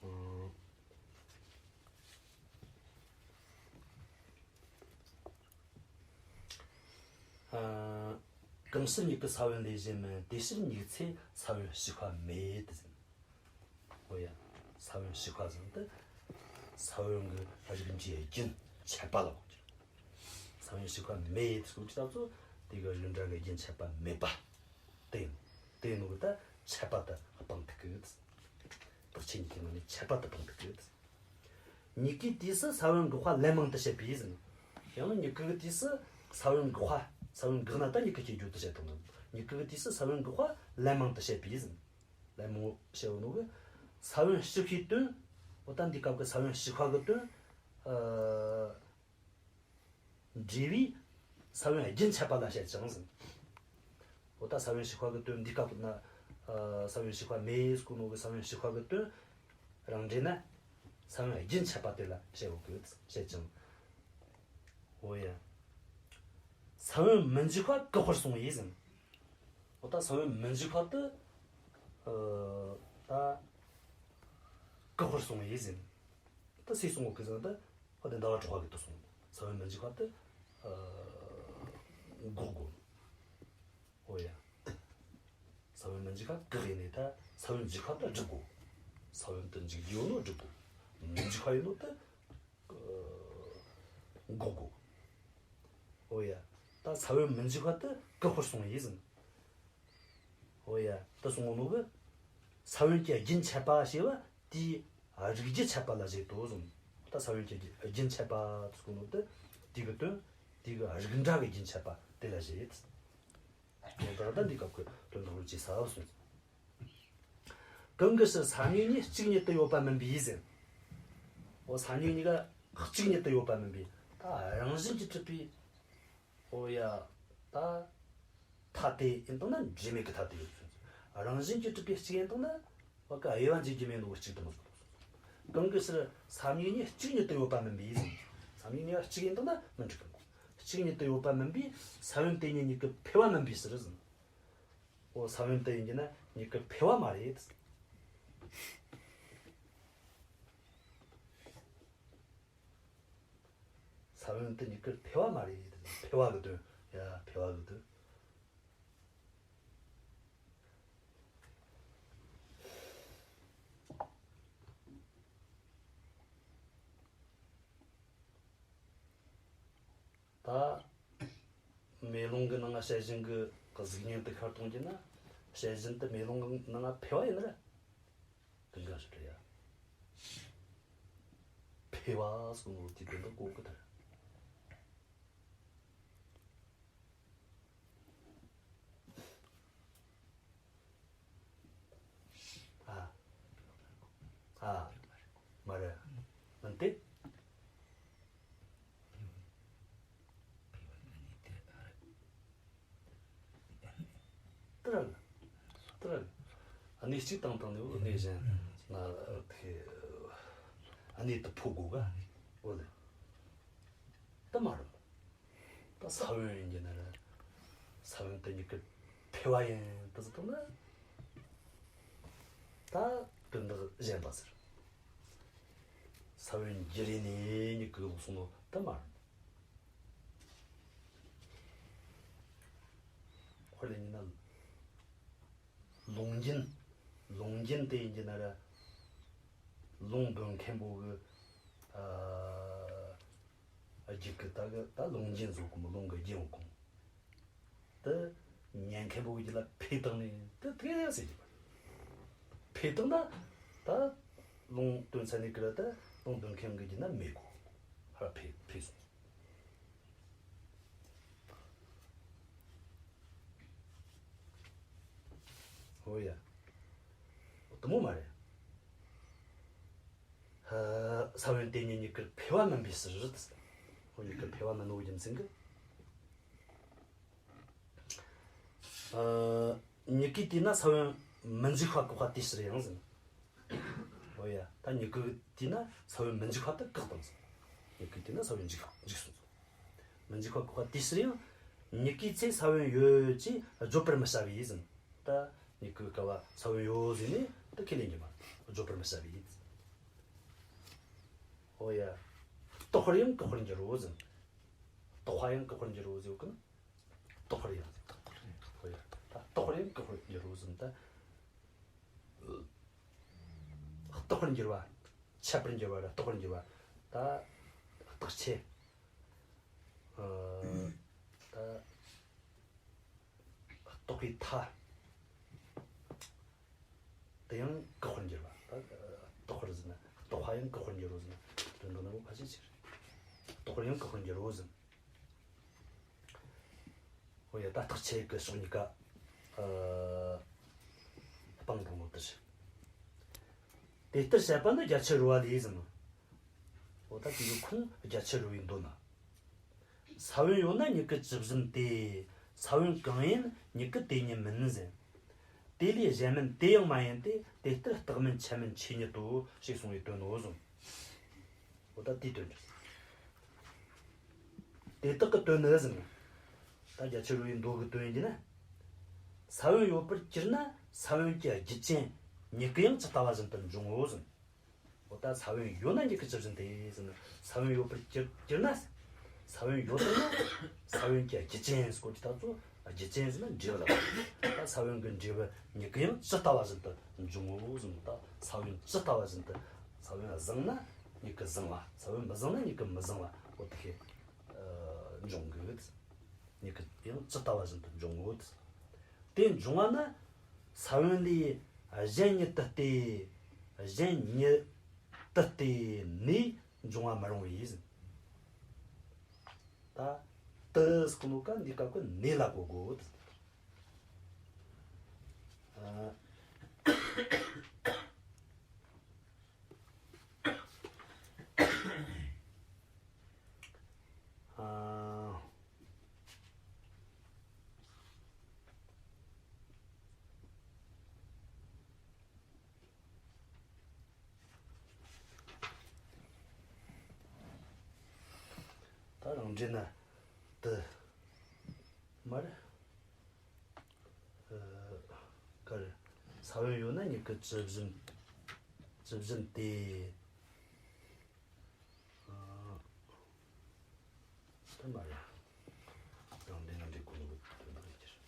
ཨང་། ཨ། གང་ཕྱིར་མྱུ་གུ་ས་བོན་ལས་གཞན་མིན། དེ་ཕྱིར་མྱུག་ཚེ་ས་བོན་ཞིག་པ་མེད་དེ་ཟེར། འོ་ཡ། ས་བོན་ཞིག་པ་ཟེར་དེ་ས་བོན་གི་རིགས་འདྲའི་རྒྱུན་ཆད་པ་ལ་གོ་རྒྱུ། ས་བོན་ཞིག་པ་མེད་ཟེར་གོ་རྒྱུ་ད་ཚོ་དེ་གི་རིགས་འདྲ་གི་རྒྱུན་ཆད་པ་མེད་པ། དེ་ཡིན། དེ་ཡིན་ནོ་གི་ད་ཆད་པ་དེ་སྤངས་ཐུབ་གི། བརྟག་ཆད་གཉིས་ཀྱི་ནང་ནས་ཆད་པ་དེ་སྤངས་ཐུབ་གི། མྱུ་གུའི་དུས་སུ་ས་བོན་འགག་པ་ལན་མང་དུ་བཤད་པས་ཟེར། ཡང་ན་མྱུ་གུ་གི་དུས་སུ་ས་བོན་འགག་པ། ས་བོན་འགག་ན་ད་མྱུ་གུ་སྐྱེ་རྒྱུ་དེ་བཤད་བཏང་ནོ། མྱུ་གུ་གི་དུས་སུ་ས་བོན་འགག་པ་ལན་མང་དུ་བཤད་པས་ཟེར། ལན་མང་བོ་བཤད་ཡོད་ནོ་གི། ས་བོན་ཞིག་པའི་དོན། འོ་ད་འདི་སྐབས་ཀྱི་ས་བོན་ཞིག་པ་གི་དོན། ཨ། འབྲས་བུའི་ས་བོན་རྒྱུན་ཆད་པ་ལ་བཤད་ཅིང་ཟེར། འོ་ད་ས་བོན་ཞིག་པ་གི་དོན་འདི་སྐབས་ན། ཨ། ས་བོན་ཞིག་པ་མེད་ཟེར་གོ་ནོ་གི་ས་བོན་ཞིག་པ་གི་དོན་རང་འགྲེལ་ན། ས་བོན་རྒྱུན་ཆད་པ་དེ་ལ་བཤད་ཡོད་གི་བཤད་ཅིང་། འོ་ཡ། ས་བོན་མི་འཇིག་པ་གི་དཔུར་སོང་བས་ཟེར། འོ་ད་ས་བོན་མི་འཇིག་པ་དེ། ཨ། ད་གི་དཔུར་སོང་བས་ཟེར། ད་སུས་གསུངས་ཡོད་གི་ཟེར་ན་ད། འོ་དེ་ཟླ་བ་གྲགས་པ་གིས་དེ་གསུངས། ས་བོན་མི་འཇིག་པ་དེ། ཨ། འགོག་དགོས། འོ་ཡ། ས་བོན་མི་འཇིག་པ་གི་ཡིན་ནི་ད་ས་བོན་འཇིག་པ་དེ་སྒྲུབ་དགོས། ས་བོན་དེ་འཇིག་རྒྱུ་ཡོད་ནོ་སྒྲུབ་དགོས། མི་འཇིག་པ་ཡིན་ནོ་དེ། ཨ། འགོག་དགོས། འོ་ཡ། ད་ས་བོན་མི་འཇིག་པ་དེ་གི་དཔུར་སོང་བས་ཟེར། འོ་ཡ། དེ་གསུངས་ནོ་གི། ས་བོན་གྱི་རྒྱུན་ཆད་པ་ཞེས་པ་དེའི་རིགས་རྒྱུད་ཆད་པ་ལ་བཞེད་དོ་གསུངས། ད་ས་བོན་གྱི་རྒྱུན་ཆད་པ་གསུངས་ནོ་དེ། དེ་གི་དོན། དེ་གི་རིགས་འདྲ་གི་རྒྱུན་ཆད་པ་དེ་ལ་བཞེད། དོན་དག་ད་འདི་སྐབས་ཀྱི་དོན་དག་ལ་ཇི་ས་གསུངས། གང་གི་ཕྱིར་ས་མྱུག་གཉིས་གཅིག་ཉིད་དུ་ཡོད་པ་མིན་པས་ཟེར། འོ་ས་མྱུག་གཉིས་ཀ་གཅིག་ཉིད་དུ་ཡོད་པ་མིན་པས། ད་རང་བཞིན་གྱིས་གྲུབ་པའི། འོ་ཡ། ད་ ཐ་དད་ཡིན་དང་ན་འབྲེལ་མེད་ཀྱི་ཐ་དད་ཡོད་ཟེར། རང་བཞིན་གྱིས་གྲུབ་པའི་གཅིག་ཡིན་དང་ན་བ་ཀ་དབྱེ་བ་འབྱེད་རྒྱུ་མེད་ནོ་གཅིག་ཏུ་མི་ཟད་དོ། གང་གི་ཕྱིར་ས་མིག་གཉིས་གཅིག་ཉིད་དུ་ཡོད་པ་མིན་པས་ཟེར། ས་མིག་གཉིས་གཅིག་ཡིན་དང་ན་མི་འགྲིག་གི། གཅིག་ཉིད་དུ་ཡོད་པ་མིན་པས་ས་བོན་དེ་གཉིས་མྱུ་གུ་འཕེལ་བ་མིན་པའི་ཕྱིར་ཟེར། འོ་ས་བོན་དེ་ཡིན་གྱི་ན་མྱུ་གུ་འཕེལ་བ་མ་རེད། ས་བོན་དེ་མྱུ་གུ་འཕེལ་བ་མ་རེད། འཕེལ་བ་གི་དོན། ཡ་འཕེལ་བ་གི་དོན། ད་མེ་ལོང་གི་ནང་ང་བྱད་བཞིན་གི་གཟུགས་བརྙན་དེ་ཤར་གཏོང་རྒྱུ་ན། བྱད་བཞིན་དེ་མེ་ལོང་གི་ནང་ང་འཕེལ་བ་ཡིན་ན་ར། དེ་འགའ་ཞིག་རེད་ཡ། འཕེལ་བ་སོགས་ནོ་དེ་དོན་དུ་གོ་གི་ཐལ། ཨ། ཨ། མ་རེད། མིན་ཏེ། ཏི་ར་ལ། ཏི་ར་ལ། གནས་གཅིག་དང་དང་ནས་གནས་གཞན་ན་དེ་གནས་དེ་འཕོ་དགོས་ག། འོ་ལེ། ད་མ་རེད། ད་ས་བོན་ཡིན་གྱི་ན་ར། ས་བོན་དེ་མྱུ་གུ་འཕེལ་བ་ཡིན་དུ་ཟེར་དང་ན། ད་དོན་དག་གཞན་པ་ཟེར། ས་བོན་འགྱུར་ཡེ་ནས་མྱུ་གུ་ལོག་སོང་ནོ་ད་མ་རེད། དཔེར་ན་ཡིན་ན། ལུང་རྒྱུན། ལུང་རྒྱུན་དེ་ཡིན་གྱི་ན་ར། ལུང་འདོན་མཁན་པོ་གི། ཨ། རྒྱུད་གི་ད་གི་ད་ལུང་རྒྱུན་བཟོ་གོ་མོ། ལུང་གི་རྒྱུན་བོ་གོ་མོ། དེ་ཉན་མཁན་པོ་གི་རྒྱུད་ལ་འཕེལ་བཏང་ནས་དེ་དེ་ཟེར་གྱི་པ། འཕེལ་བཏང་ན་ད་ལུང་འདོན་ཚར་ནས་ཀི་ར་ད་ལུང་འདོན་མཁན་གི་རྒྱུད་ན་མེད་གོ། ཧར་འཕེལ་འཕེལ་སོང་། ཨོ་ཡ། དེ་མོ་མ་རེད། ཧ། ས་བོན་དེ་ཉིད་མྱུ་གུར་འཕེལ་བ་མིན་པའི་ཕྱིར། ཨོ་མྱུ་གུར་འཕེལ་བ་མིན་ནོ་རྒྱུ་མཚན་གི། ཨ། མྱུ་གུའི་དུས་ན་ས་བོན་མི་འཇིག་པ་བཀག་པ་དེའི་ཕྱིར་ཡང་ཟེར། ཨོ་ཡ། ད་མྱུ་གུའི་དུས་ན་ས་བོན་མི་འཇིག་པ་དེ་བཀག་བཏང་ཟེར། མྱུ་གུའི་དུས་ན་ས་བོན་འཇིག་འཇིག་སོང་ཟེར། མི་འཇིག་པ་བཀག་པ་དེའི་ཕྱིར་ཡང་། མྱུ་གུའི་ཚེ་ས་བོན་ཡོད་ཅེས་བརྗོད་པར་མི་བྱ་བས་ཟེར། ད་མྱུ་གུའི་སྐབས་ས་བོན་ཡོད་ཟེར་ནས་ད་ཁས་ལེན་རྒྱུ་མ་རེད། བརྗོད་པར་མི་བྱ་བས། ཨོ་ཡ། བརྟག་པར་ཡང་བཀག་པར་འགྱུར་རོ་ཟེར། བརྟག་པ་ཡང་བཀག་པར་འགྱུར་རོ་ཟེར་གི་ན། བརྟག་པར་ཡང་། ཨོ་ཡ། ད་བརྟག་པར་ཡང་བཀག་པར་འགྱུར་རོ་ཟེར། ད་བརྟག་པར་འགྱུར་བ། ཆད་པར་འགྱུར་བ་ར་བརྟག་པར་འགྱུར་བ། ད་བརྟག་ཆད། ཨ། ད་བརྟག་པའི་མཐའ། དེ་ཡང་བཀག་པར་འགྱུར་བ། ད་བརྟག་པར་ཟེར་ན་བརྟག་པ་ཡང་བཀག་པར་འགྱུར་རོ་ཟེར་ན་དོན་དག་ནི་བོ་ཕལ་ཆེར་ཆེ་རེད། བརྟག་པར་ཡང་བཀག་པར་འགྱུར་རོ་ཟེར། ཨོ་ཡ། ད་བརྟག་ཆད་ཀྱི་ཕྱོགས་གཉིས་ཀ། ཨ། སྤང་དགོས་ནོ་དེ་རེད། དེ་ལྟར་བཤད་པ་ནི་རྒྱ་ཆེར་རོལ་བ་ལས་ཟེར་ནོ། འོ་ད་དེ་གི་ཁུངས་རྒྱ་ཆེར་རོལ་བའི་མདོ་ན། ས་བོན་ཡོད་ན་མྱུ་གུ་ཇི་བཞིན་ཏེ། ས་བོན་གང་ཡིན་མྱུ་གུ་དེ་ཉིད་མིན་ཟེར། དེ་ལས་གཞན་མིན་དེ་ཡང་མ་ཡིན་ཏེ། དེ་ལྟར་རྟག་མིན་ཆད་མིན་ཆོས་ཉིད་དོ། ཞེས་གསུངས་པའི་དོན་ནོ་གསུངས། འོ་ད་དེའི་དོན་རེད། དེ་དག་གི་དོན་ནི་ཟེར་ན། ད་རྒྱ་ཆེར་རོལ་བའི་མདོ་གི་དོན་ཡིན་གྱི་ན། ས་བོན་ཡོད་པར་གྱུར་ན་ས་བོན་གྱི་རྒྱུ་ཅན་མྱུ་གུ་ཡང་ཇི་ལྟ་བ་བཞིན་དུ་འབྱུང་ངོ་ཟེར། འོ་ད་ས་བོན་ཡོད་ན་མྱུ་གུ་ཇི་བཞིན་ཏེ་ཟེར་ན། ས་བོན་ཡོད་པར་གྱུར་གྱུར་ན། ས་བོན་ཡོད་ན་ས་བོན་གྱི་རྒྱུ་ཅན་ཟེར་གོ་རྒྱུ་ད་ཚོ། རྒྱུ་ཅན་ཟེར་ན་འབྲས་བུ་ལ། ད་ས་བོན་གྱི་འབྲས་བུ་མྱུ་གུ་ཡང་ཇི་ལྟ་བ་བཞིན་དུ་འབྱུང་ངོ་ཟེར། ད་ས་བོན་ཇི་ལྟ་བ་བཞིན་དུ། ས་བོན་བཟང་ན་མྱུ་གུ་བཟང་བ། ས་བོན་མི་བཟང་ན་མྱུ་གུ་མི་བཟང་བ། འོ་དེ་ཤེས། ཨ། འབྱུང་གི། མྱུ་གུ་ཡང་ཇི་ལྟ་བ་བཞིན་དུ་འབྱུང་ངོ་། དེ་འབྱུང་བ་ན་ས་བོན་ལས་གཞན་ཉིད་དུ་སྟེ། གཞན་ཉིད་དུ་སྟེ་ནས་འབྱུང་བ་མི་རུང་བས་ཟེར། ད་དུ་ཟེར་གོ་ནོ་ཀ་འདི་སྐབས་ཀྱི་ནས་ལ་གོ་དགོས། ཨ། ཨ། རང་འགྲེལ་ན་དུ་མར། ཨ། གར། ས་བོན་ཡོད་ན་མྱུ་གུ་ཇི་བཞིན། ཇི་བཞིན་ཏེ། ཨ། དུ་མར། རང་འགྲེལ་ན་འགྲེལ་དགོས་ནོ་དོན་དག་ཡིན་རྒྱུ།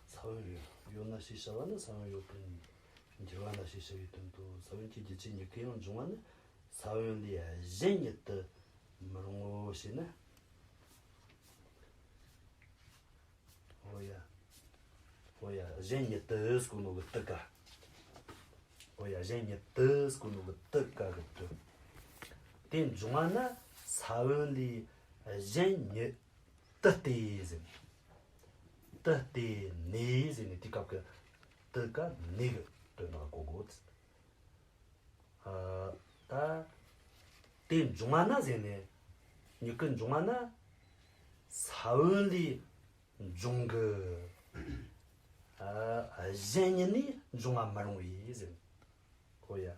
ས་བོན་ཡོད་ན་ཞེས་བྱ་བ་ནི་ས་བོན་ཡོད་པར་འགྱུར་བ་ན་ཞེས་བྱ་བའི་དོན་ཏོ། ས་བོན་གྱི་རྒྱུ་ཆའི་མྱུ་གུ་ཡང་འབྱུང་བ་ནི་ས་བོན་ལས་གཞན་ཉིད་དུ་མི་རུང་ངོ་ཞེ་ན། ཨོ་ཡ། ཨོ་ཡ། གཞན་ཉིད་དུ་ཟེར་གོ་ནོ་གི་དུ་ག། ཨོ་ཡ། གཞན་ཉིད་དུ་ཟེར་གོ་ནོ་གི་དུ་ག་གི་དུ། དེ་འབྱུང་བ་ན་ས་བོན་ལས་གཞན་ཉིད་དུ་སྟེ་ཟེར་ནས། དུ་སྟེ་ནས་ཟེར་ནས་དེའི་སྐབས་ཀྱི་དུ་ག་ནས་གི་དོན་དག་གོ་དགོས། ཨ། ད་དེ་འབྱུང་བ་ན་ཟེར་ནས། མྱུ་གུ་འབྱུང་བ་ན་ས་བོན་ལས་འབྱུང་གི། ཨ། གཞན་ཉིད་ནས་འབྱུང་བ་མི་རུང་བས་ཟེར། ཨོ་ཡ།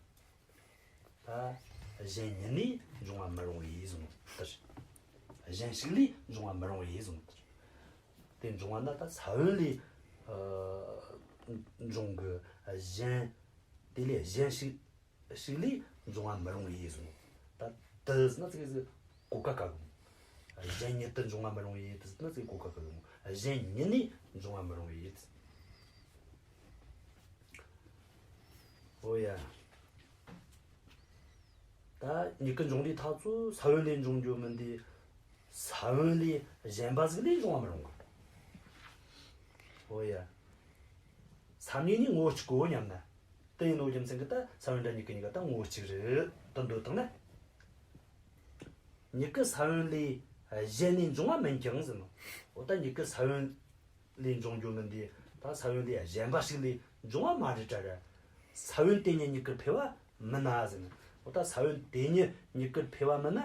ད་གཞན་ཉིད་ནས་འབྱུང་བ་མི་རུང་བས་ཟེར་ནོ་ལྟར། གཞན་ཞིག་ལས་འབྱུང་བ་མི་རུང་བས་ཟེར་ནོ་ལྟར། དེ་འབྱུང་བ་ན་ད་ས་བོན་ལས། ཨ། འབྱུང་གི། གཞན། དེ་ལས་གཞན་ཞིག་ཞིག་ལས་འབྱུང་བ་མི་རུང་བས་ཟེར་ནོ། ད་དུ་ཟེར་ན་ཙིག་ཟིག་གོ་ཀ་ཀ་གི་མོ། གཞན་ཉིད་དུ་འབྱུང་བ་མི་རུང་བས་དུ་ཟེར་ན་ཙིག་གོ་ཀ་ཀ་གི་མོ། གཞན་ཉིད་ནས་འབྱུང་བ་མི་རུང་བས། ཨོ་ཡ། ད་མྱུ་གུ་འབྱུང་དུས་ཐག་ཚོ་ས་བོན་ལས་འབྱུང་རྒྱུ་མིན་ཏེ། ས་བོན་ལས་གཞན་པ་ཟིག་ལས་འབྱུང་བ་མི་རུང་གི། ཨོ་ཡ། ས་གཉིས་ནི་ངོ་བོ་གཅིག་གོ་སྙམ་ན། དེ་ཡིན་ནོ་རྒྱུ་མཚན་གྱིས་ད་ས་བོན་དང་མྱུ་གུ་གཉིས་ཀ་ད་ངོ་བོ་གཅིག་རེད་དུ་འདོད་བཏང་ན། མྱུ་གུ་ས་བོན་ལས་གཞན་ནས་འབྱུང་བ་མིན་ཀྱང་ཟེར་ནོ། འོ་ད་མྱུ་གུ་ས་བོན་ལས་འབྱུང་རྒྱུ་མིན་ཏེ། ད་ས་བོན་ལས་གཞན་པ་ཞིག་ལས་འབྱུང་བ་མ་རེད་དྲ་ར། ས་བོན་དེ་ཉིད་མྱུ་གུར་འཕེལ་བ་མིན་ན་ཟེར་ནོ། འོ་ད་ས་བོན་དེ་ཉིད་མྱུ་གུར་འཕེལ་བ་མིན་ན།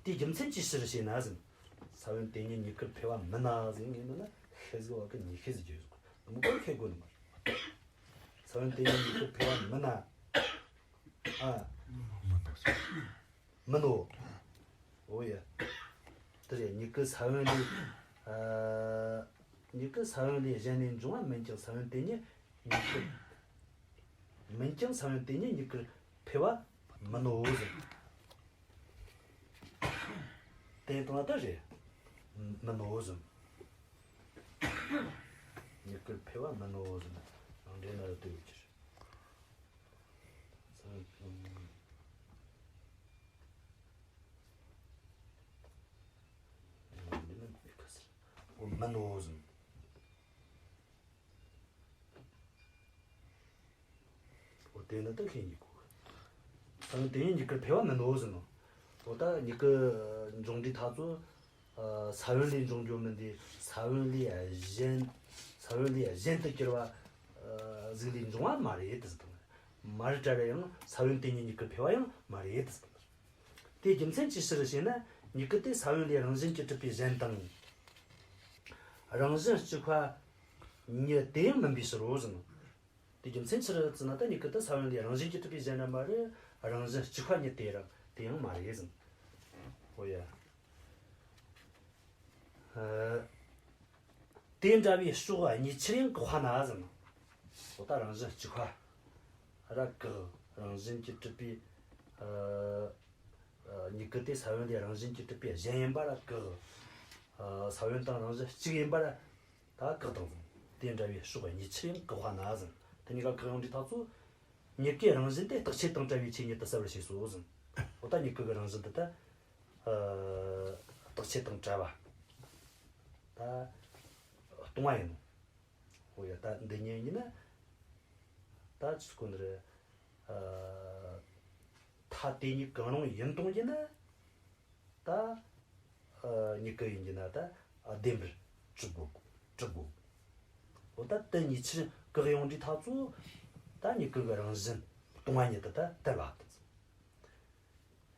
དེའི་རྒྱུ་མཚན་ཅིའི་ཕྱིར་ཞེ་ན་ཟེར། ས་བོན་དེ་ཉིད་མྱུ་གུར་འཕེལ་བ་མིན་ན་ཟེར་ངེས་ནོ་ན། ཤེས་གི་བ་གི་ཉི་ཤེས་ཟེར་རྒྱུ་ཡོད། མི་གོ་ཤེས་དགོས་ནི་མ་རེད། ས་བོན་དེ་ཉིད་མྱུ་གུར་འཕེལ་བ་མིན་ན། ཨ། མིན་ནོ། འོ་ཡ། དེ་རེད། མྱུ་གུ་ས་བོན་ལས། ཨ། མྱུ་གུ་ས་བོན་ལས་གཞན་ནས་འབྱུང་བ་མིན་ཀྱང་ས་བོན་དེ་ཉིད་མྱུ་གུར། མིན་ཀྱང་ས་བོན་དེ་ཉིད་མྱུ་གུར་འཕེལ་བ་མིན་ནོ་ཟེར། དེ་དང་ད་རེད། མིན་ནོ་ཟེར། མྱུ་གུར་འཕེལ་བ་མིན་ནོ་ཟེར། རང་འགྲེལ་ན་ར་དེ་ཡོད་ཀྱི་རེད། འོ་མིན་ནོ་ཟེར། འོ་དེ་ནི་ད་ཤེས་ཉིད་གོ། ས་བོན་དེ་ཉིད་མྱུ་གུར་འཕེལ་བ་མིན་ནོ་ཟེར་ནོ། འོ་ད་མྱུ་གུ་འབྱུང་དུས་ཐག་ཚོ། ཨ། ས་བོན་ལས་འབྱུང་རྒྱུ་མིན་ཏེ། ས་བོན་ལས་གཞན། ས་བོན་ལས་གཞན་དུ་གྱུར་བ། ཨ། ཟིག་ལས་འབྱུང་བ་མ་རེད་དུ་ཟེར་དང་། མ་རེད་དྲ་ར་ཡང་ས་བོན་དེ་ཉིད་མྱུ་གུར་འཕེལ་བ་ཡང་མ་རེད་དུ་ཟེར་དང་། དེའི་རྒྱུ་མཚན་ཅིའི་ཕྱིར་ཞེ་ན། མྱུ་གུ་དེ་ས་བོན་ལས་རང་བཞིན་གྱིས་གྲུབ་པའི་གཞན་དང་། རང་བཞིན་གཅིག་པ་ཉིད་དེ་ཡང་མིན་པའི་ཕྱིར་རོ་ཟེར་ནོ། དེ་རྒྱུ་མཚན་ཕྱིར་ཟེར་ན་ད་མྱུ་གུ་དེ་ས་བོན་ལས་རང་བཞིན་གྱིས་གྲུབ་པའི་གཞན་ར་མ་རེད། རང་བཞིན་གཅིག་པ་ཉིད་དེ་ར་དེ་ཡང་མ་རེད་ཟེར། ཨོ་ཡ། ཨ། དེ་འདྲ་བའི་ཕྱོགས་གཉིས་ཆར་ཡང་བཀག་པ་ན་ཟེར་ནོ། འོ་ད་རང་བཞིན་གཅིག་པ་ར་བཀག། རང་བཞིན་གྱིས་གྲུབ་པའི། ཨ། ཨ། མྱུ་གུ་དེ་ས་བོན་ལས་རང་བཞིན་གྱིས་གྲུབ་པའི་གཞན་ཡིན་པ་ར་བཀག། ཨ། ས་བོན་དང་རང་བཞིན་གཅིག་ཡིན་པ་ར། ད་བཀག་དང་ཟེར། དེ་འདྲ་བའི་ཕྱོགས་གཉིས་ཆར་ཡང་བཀག་པ་ན་ཟེར། དེ་གཉིས་ཀ་བཀག་ཡོང་དུས་ཐག་ཚོ། མྱུ་གུའི་རང་བཞིན་དེ་རྟག་ཆད་དང་བྲལ་བའི་ཆོས་ཉིད་དུ་གསལ་བར་བྱས་སོ་ཟེར། འོ་ད་མྱུ་གུ་གི་རང་བཞིན་དེ་ད། ཨ། རྟག་ཆད་དང་བྲལ་བ། ད་སྟོང་པ་ཡིན་ནོ། འོ་ཡ། ད་འདི་གཉིས་ཡིན་ན། ད་ཅི་གོ་ནི་རེད། ཨ། ཐ་དད་གཉིས་གང་རུང་ཡིན་གཏོང་རྒྱུ་ན། ད། ཨ། མྱུ་གུ་ཡིན་རྒྱུ་ན་ད་བདེན་པར་གྲུབ་དགོས། གྲུབ་དགོས། འོ་ད་དེ་གཉིས་ཆར་བཀག་ཡོང་དུས་ཐག་ཚོ། ད་མྱུ་གུ་གི་རང་བཞིན་སྟོང་པ་ཉིད་དེ་ད་དར་བ་དེ།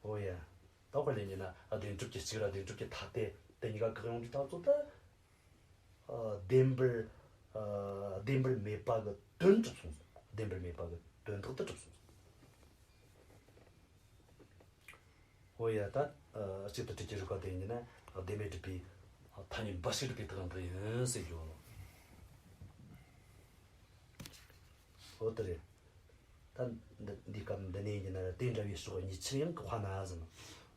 འོ་ཡ། ད་ ལོག་པར་ལེན་རྒྱུ་ན་བདེན་གྲུབ་ཀྱི་གཅིག་ར་བདེན་གྲུབ་ཀྱི་ཐ་དད་དེ་གཉིས་ཀ་བཀག་ཡོང་དུས་ད་གཙོ་ད། ཨ། བདེན་པར། ཨ། བདེན་པར་མེད་པ་གི་དོན་གྲུབ་སོང་ཟིག་བདེན་པར་མེད་པ་གི་དོན་དག་ཏུ་གྲུབ་སོང་ཟིག་འོ་ཡ། ད། ཨ། གཅིག་ཏུ་སྒྲིལ་གྱི་རིགས་པ་དེ་ཡིན་ན་བདེན་མེད་སྒྲུབ་པའི་ཐ་སྙད་འབའ་ཞིག་སྒྲུབ་པའི་ཐབས་ལམ་དག་ཡིན་ཟེར་རྒྱུ་ནོ། འོ་དེ་རེད། ད་འདི་འདིའི་སྐབས་འདི་ནས་ཡིན་ན་དེ་འདྲ་བའི་ཕྱོགས་གཉིས་ཆར་ཡང་བཀག་པ་ན་ཟིན།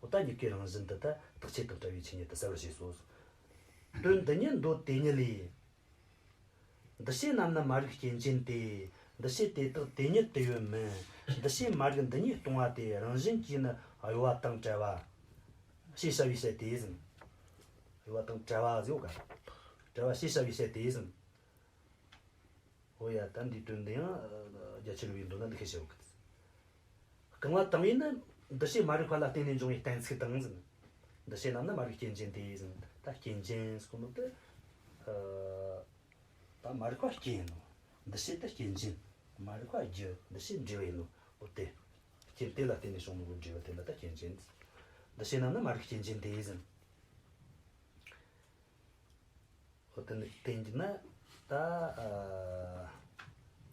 འོ་ད་མྱུ་གུའི་རང་བཞིན་དུ་ད་རྟག་ཆད་དང་བྲལ་བའི་ཆོས་ཉིད་དུ་གསལ་བར་བྱས་སོ། དོན་འདི་ཉིད་མདོ་དེ་ཉིད་ལས། འདུ་བྱེད་རྣམས་ནི་མ་རིག་རྐྱེན་ཅན་ཏེ། འདུ་བྱེད་དེ་དག་དེ་ཉིད་དུ་ཡོད་མིན། འདུ་བྱེད་མ་རིག་འདི་ཉིད་སྟོང་པ་སྟེ། རང་བཞིན་གྱིས་ནི་གཡོ་བ་དང་བྲལ་བ། ཞེས་བྱ་བའི་ཕྱིར་ཏེ་ཟིན། གཡོ་བ་དང་བྲལ་བ་ཟེར་ག་བྲལ་བ་ཞེས་བྱ་བའི་ཕྱིར་ཏེ་ཟིན། འོ་ཡ། ད་འདིའི་དོན་འདི་ཡང་རྒྱ་ཆེར་བའི་མདོ་ན་འདི་སྐད་བཤད་ཡོད་གི། རྐང་བ་དང་པོ་ནི་འདུ་བྱེད་མ་རིག་པ་ལ་བརྟེན་ནས་འབྱུང་བའི་གཏན་ཚིགས་དང་ཟིན། འདུ་བྱེད་རྣམས་ནི་མ་རིག་རྐྱེན་ཅན་ཏེ་ཟིན། ད་རྐྱེན་ཅན་ཟེར་གོ་ནོ་དེ། ཨ། ད་མ་རིག་པ་རྐྱེན་ཡིན་ནོ། འདུ་བྱེད་དེ་རྐྱེན་ཅན། མ་རིག་པ་རྒྱུ། འདུ་བྱེད་འབྲས་བུ་ཡིན་ནོ། འོ་དེ། རྐྱེན་དེ་ལ་བརྟེན་ནས་བྱུང་ནོ་གི་འབྲས་བུ་དེ་ལ་ད་རྐྱེན་ཅན། འདུ་བྱེད་རྣམས་ནི་མ་རིག་རྐྱེན་ཅན་ཏེ་ཟིན། འོ་དེ་ནི་བསྟན་རྒྱུ་ན་ད། ཨ།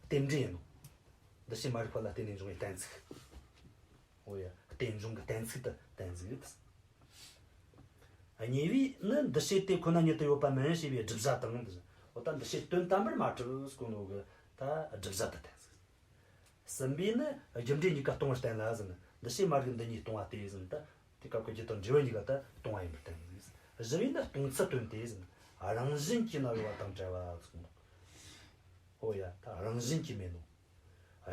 རྟེན་འབྲེལ་ཡིན་ནོ། འདུ་བྱེད་མ་རིག་པ་ལ་བརྟེན་ནས་འབྱུང་བའི་གཏན་ཚིགས། འོ་ཡ། རྟེན་འབྱུང་གི་གཏན་ཚིགས་དེ་གཏན་ཚིགས་རེད། གཉིས་པའི་ནི་འདུ་བྱེད་དེ་ཁོ་ན་ཉིད་དུ་ཡོད་པ་མིན་ཞེས་པའི་བསྒྲུབ་བྱ་དང་། འོ་ད་འདུ་བྱེད་དོན་དམ་པར་མ་གྲུབ་ཟེར་གོ་ནོ་གི་ད་བསྒྲུབ་བྱ་དེ་གཏན་ཚིགས། གསུམ་པས་ནི་རྒྱུ་འབྲས་གཉིས་ཀ་སྟོང་པར་བསྟན་ལ་ཟིན། འདུ་བྱེད་མ་རིག་འདི་གཉིས་སྟོང་པ་སྟེ་ཟིན། ད་དེ་སྐབས་ཀྱི་རྒྱུ་དང་འབྲས་བུ་གཉིས་ཀ་ད་སྟོང་པ་ཡིན་པར་བསྟན་ཟིན། བཞི་པས་ནི་སྟོང་ཚུལ་སྟོན་ཏེ་ཟིན། རང་བཞིན་གྱིས་ནི་གཡོ་བ་དང་བྲལ་བ་ཟིན། ཨོ་ཡ། ད་རང་བཞིན་གྱིས་མེད་ནོ།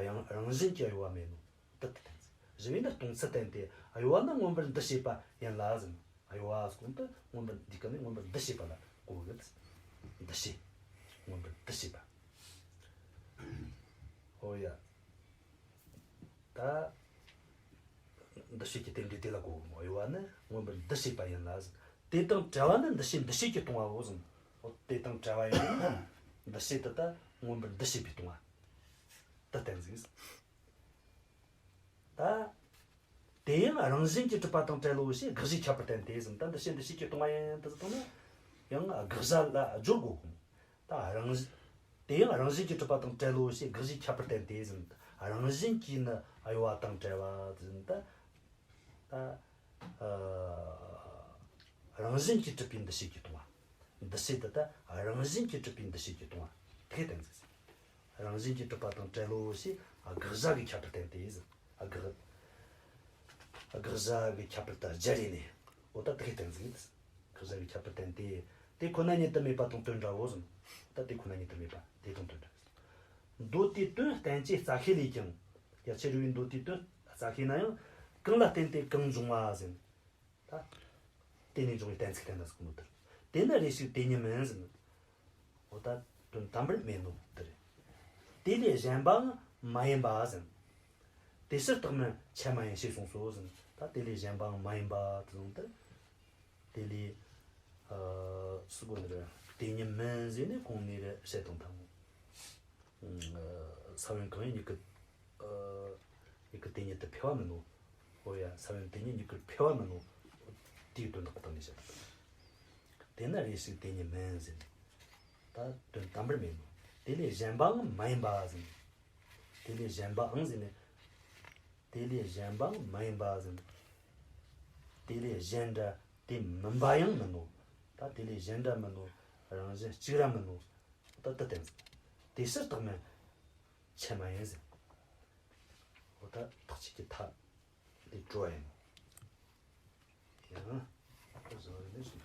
ཡང་རང་བཞིན་གྱིས་གཡོ་བ་མེད་ནོ། དེ་ལྟར་བསྟན་ཟིན། བཞི་པས་ནི་སྟོང་ཚུལ་བསྟན་ཏེ། གཡོ་བ་ནི་མངོན་པར་འདུ་བྱེད་པ་ཡིན་ལ་ཟིན། གཡོ་བ་ཟེར་གོ་ནོ་དེ་མངོན་པར་འདི་ག་ནི་མངོན་པར་འདུ་བྱེད་པ་ལ་གོ་གི། འདུ་བྱེད། མངོན་པར་འདུ་བྱེད་པ། ཨོ་ཡ། ད་འདུ་བྱེད་ཀྱི་རྟེན་འབྲེལ་དེ་ལ་གོ་གི་མོ། གཡོ་བ་ནི་མངོན་པར་འདུ་བྱེད་པ་ཡིན་ལ་ཟིན། དེ་དང་བྲལ་བ་ནི་འདུ་བྱེད་འདུ་བྱེད་ཀྱིས་སྟོང་པའོ་ཟིན། ཨོ་དེ་དང་བྲལ་བ་ཡིན་ན་འདུ་བྱེད་དེ་ད་མངོན་པར་འདུ་བྱེད་པས་སྟོང་པ། དེ་བསྟན་ཟིན། ད། དེ་ཡང་རང་བཞིན་གྱིས་གྲུབ་པ་དང་བྲལ་ལོ་ཞེས་དགག་གཞིའི་ཁྱད་པར་བསྟན་ཏེ་ཟིན། ད་འདུ་བྱེད་འདུ་བྱེད་ཀྱིས་སྟོང་པ་ཡིན་དུ་ཟིན་ན། ཡང་དགག་བྱ་ལ་སྦྱོར་དགོས་གོ། ད་རང་བཞིན། དེ་ཡང་རང་བཞིན་གྱིས་གྲུབ་པ་དང་བྲལ་ལོ་ཞེས་དགག་གཞིའི་ཁྱད་པར་བསྟན་ཏེ་ཟིན། རང་བཞིན་གྱིས་ནི་གཡོ་བ་དང་བྲལ་བ་ཟིན། ད། ད། ཨ། རང་བཞིན་གྱིས་གྲུབ་པའི་འདུ་བྱེད་ཀྱིས་སྟོང་པ། འདུ་བྱེད་དེ་ད་རང་བཞིན་གྱིས་གྲུབ་པའི་འདུ་བྱེད་ཀྱིས་སྟོང་པ། དེ་བསྟན་ཟིན། རང་བཞིན་གྱིས་གྲུབ་པ་དང་བྲལ་ལོ་ཞེས་དགག་བྱ་གི་ཁྱད་པར་བསྟན་ཏེ་ཟིན། དགག་དགག་བྱ་གི་ཁྱད་པར་དང་སྦྱར་རེ་ནས། འོ་ད་དེ་བསྟན་ཟིན། དགག་བྱ་གི་ཁྱད་པར་བསྟན་ཏེ། དེ་ཁོ་ན་ཉིད་དུ་མེད་པ་དང་དོན་འདྲའོ་ཟིན། ད་དེ་ཁོ་ན་ཉིད་དུ་མེད་པ་དེ་དང་དོན་འདྲ། མདོ་དེའི་དོན་བསྟན་བྱའི་རྩ་ཤེ་ལས་ཀྱང་། རྒྱ་ཆེར་བའི་མདོ་དེའི་དོན་རྩ་ཤེ་ན་ཡང་། གང་ལ་བརྟེན་ཏེ་གང་འབྱུང་བ་ཟིན། ད། དེ་ནས་འབྱུང་བའི་གཏན་ཚིགས་བསྟན་ན་ཟེར་གོ་ནོ་དེ། དེ་ནི་རེ་ཞིག་དེ་ཉིད་མིན་ཟིན། འོ་ད་དོན་དམ་པར་མེད་ནོ་དེ་རེད། དེ་ལས་གཞན་པའང་མ་ཡིན་པ་ཟིན། དེ་ཕྱིར་རྟག་མིན་ཆད་མ་ཡིན་ཞེས་གསུངས་སོ་ཟིན། ད་དེ་ལས་གཞན་པའང་མ་ཡིན་པ་དེ་ཟུང་དེ། དེ་ལས། ཨ། ཟེར་གོ་ནི་རེད། དེ་ཉིད་མིན་ཟེར་ནས་གོང་ནས་རེ་བཤད་དང་ཐང་། ས་བོན་གང་ཡིན་མྱུ་གུ། ཨ། མྱུ་གུ་དེ་ཉིད་དུ་འཕེལ་བ་མིན་ནོ། འོ་ཡ། ས་བོན་དེ་ཉིད་མྱུ་གུར་འཕེལ་བ་མིན་ནོ། དེའི་དོན་དག་གི་སྟེང་ནས་བཤད། དེ་ནི་རེ་ཞིག་དེ་ཉིད་མིན་ཟེར། ད་དོན་དམ་པར་མེད་ནོ། དེ་ལས་གཞན་པའང་མ་ཡིན་པ་ཟེར། དེ་ལས་གཞན་པའང་ཟེར་ནས། དེ་ལས་གཞན་པའང་མ་ཡིན་པ་ཟེར། དེ་ལས་གཞན་འདྲ་དེ་མིན་པ་ཡང་མིན་ནོ། ད་དེ་ལས་གཞན་འདྲ་མིན་ནོ། རང་བཞིན་གཅིག་ར་མིན་ནོ། ད་དེ་བསྟན་ཟིན། དེ་ཕྱིར་རྟག་མིན་ཆད་མ་ཡིན་ཟེར། འོ་ད་ཐེག་ཆེན་གྱི་མཐའ་ལས་གྲོལ་བ་ཡིན་ནོ། ཡང་། བཟོ་རེ་ནས་སོང་